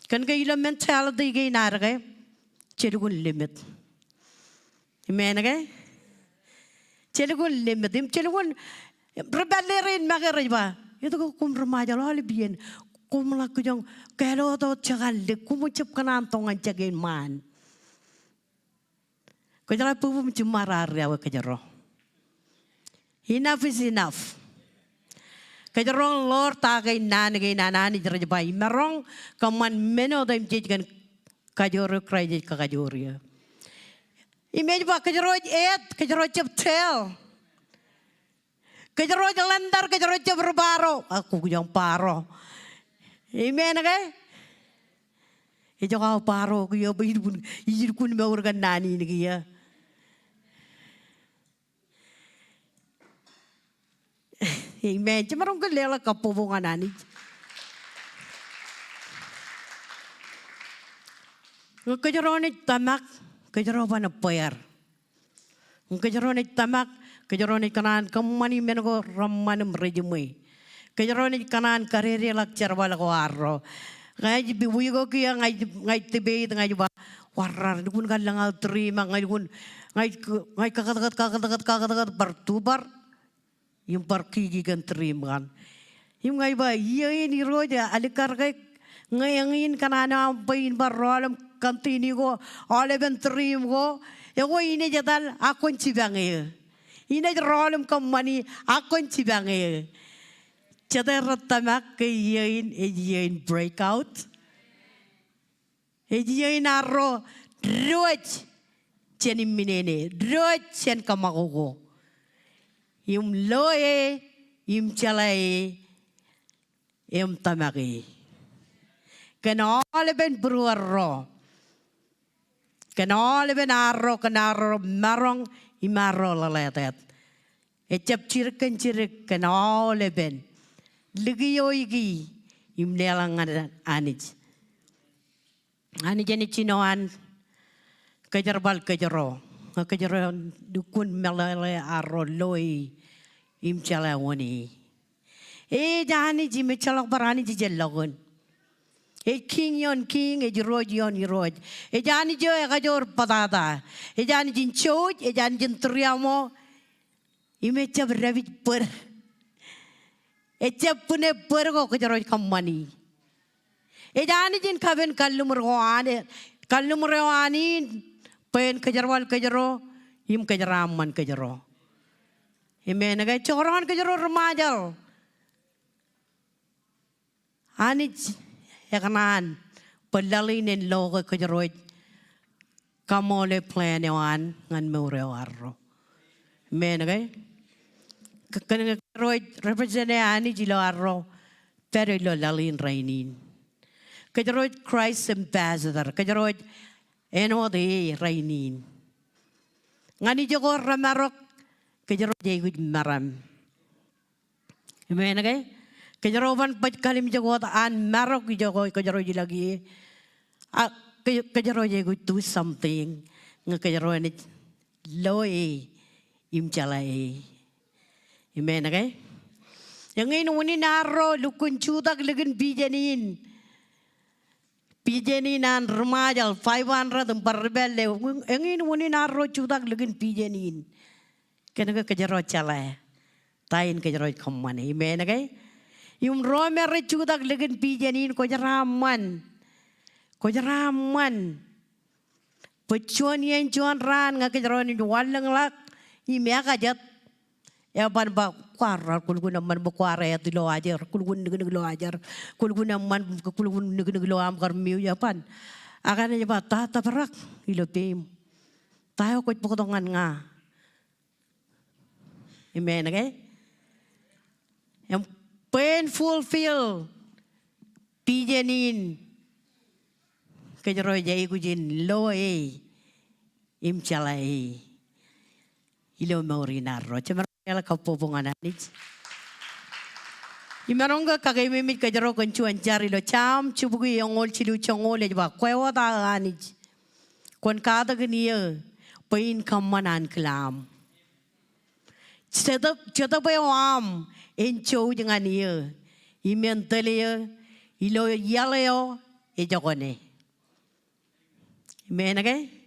Kōn ke ilo mentality kein ad ke, je lukkuun limit. Amen ke? Je lukkuun limit. Im je lukkuun, ri pālle rein make rej ba, etke koṃ ri-Ṃajeḷ aolep iien koṃ ḷak kijoñ kāālōt wōt jekar lik, koṃ jab kōṇaan tok ñan jekar ṃaan. Kwō jeḷā bwe bōk jiṃṃaad ad ri-awe kōjro. Enough is enough. Kōjro en ḷoor ta kein naan kein an Anij rej ba imaroñ kōṃṃan men otemjej kōn kajoor eo Kraist ej kakajoor eō. Im ej ba kōjro ej add, kōjro jab tell. Kōjro ej lender, kōjro jab ri-baro. A, kwō kijoñ baro. Amen ke? Ejako aō baro kiiō bwe ij lukkuun, ij lukkuun mour kōn naan in kiiō. Amen. Jemaroñ ke leḷọk kabbokbok ñan Anij. Ñe kōjro naaj tōmak, kōjro ban ebbeer. Ñe kōjro naaj tōmak, kōjro naaj kōṇaan kōṃṃani men ko reṃṃan im rejiṃwe. Kōjro naaj kōṇaan kadedeḷọk jerbal ko arro. Ña ij, wiik ko kiiō ña ij, ña ij debate, ña ij ba, warrar, lukkuun kar lōñ aō tūriim, ak ña lukkuun, ña ij, ña ij kakōtkōt, kakōtkōt, kakōtkōt, bar tubar. Im bar kiki kōn tūriim kaṇ. Im ña ij ba, iiō in Irooj alikkar ke ñe eñin kōṇaan eo aṃ bwe in bar rọọl im continue ko aolepen tūriim ko, ekwe inaaj etal ak kwōn jipañ eō. Inaaj rọọl im kōṃṃani ak kwōn jipañ eō. Jete rej tōmak ke iiō in ej iiō in breakout? Ej iiō in arro diwōj jān imminene, diwōj jān kōṃakoko. Im lo e, im jeḷā e, im tōmak e. Kōn aolepen būruerro. Kōn aolepen arro, kōn arro maroñ, im arro ḷōḷātāt. Ejjab jidik kōn jidik kōn aolepen. Likioiki im leḷọk ñan Anij. Anij enaaj jino an kōjerbal kōjro. Ñe kōjro lukkuun meḷeḷe arro lo e im jeḷā wōn e. Ej Anij im ejjeḷọk bar Anij ijellọkin. Ej Kiiñ ioon kiiñ, ej Irooj ioon irooj. Ej Anij eo ekajoor bōtata. Ej Anij in jouj, ej Anij in tūriaṃo. Im ejjab dāpij bōd. Ejjab bwine bōd ko kōjro ej kōṃṃani. Ej Anij in kapen kalliṃur ko an, kalliṃur eo an in, bwe en kōjerbal kōjro, im kōjeraaṃṃan kōjro. Amen ke? Jekdọọn kōjro ri-Ṃajeḷ. Anij ekōṇaan bwe laḷ in en lo ke kōjro ej kaṃoole plan eo an ñan mour eo arro. Amen ke? Kōn ke kōjro ej represent e Anij ilo arro pād ilo laḷ in rainin. Kōjro ej Christ ambassador. Kōjro ej āinwōt e rainin. Ñan ijoko remarok, kōjro ej aikuj meram. Amen ke? Kōjro ban baj kalimjek wōt an marok ijoko kōjro ej ilọk ie. A, kō-, kōjro ej aikuj do something. Ñe kōjro enaaj lo e im jeḷā e. Amen ke? Eñin unin arro lukkuun jutak likin vision in. Vision in an ri-Ṃajeḷ, five hundred im bar ri pālle. Eñin unin arro jutak likin vision in. Kōn ke kōjro jeḷā ta in kōjro ej kōṃṃane. Amen ke? Im ro me rej jutak likin vision in, kwōjeraaṃṃan. Kwōjeraaṃṃan. Bwe juon iien juon raan ñe kōjro naaj wanlōñḷọk im ekajet, eban ba kwaar kulkun eṃṃan bwe kwaar āt ilo ajer, kulkun niknik ilo ajer, kulkun eṃṃan, kulkun niknik ilo aṃ kar mute, eban. Ak enaaj ba ta tōprak ilo peiṃ. Ta eo kwōj bōktok ñan ña. Amen ke? Im bwe en fulfill vision in, kōjro ej aikuj in lo e im jeḷā e ilo mour in arro. Jemaroñ leḷọk kabbokbok ñan Anij. Imaroñ ke kakeememej kōjro kōn juon jar ilo Sam jibukwi eñoul jilu joñoul ej ba, kwe wōt aō Anij, kwōn katakin eō bwe in kōṃṃan ankilaam. Jetōb, Jetōb eo aṃ en jouj ñan eō im en tōl eō ilo iaḷ eo ejokane. Amen ke?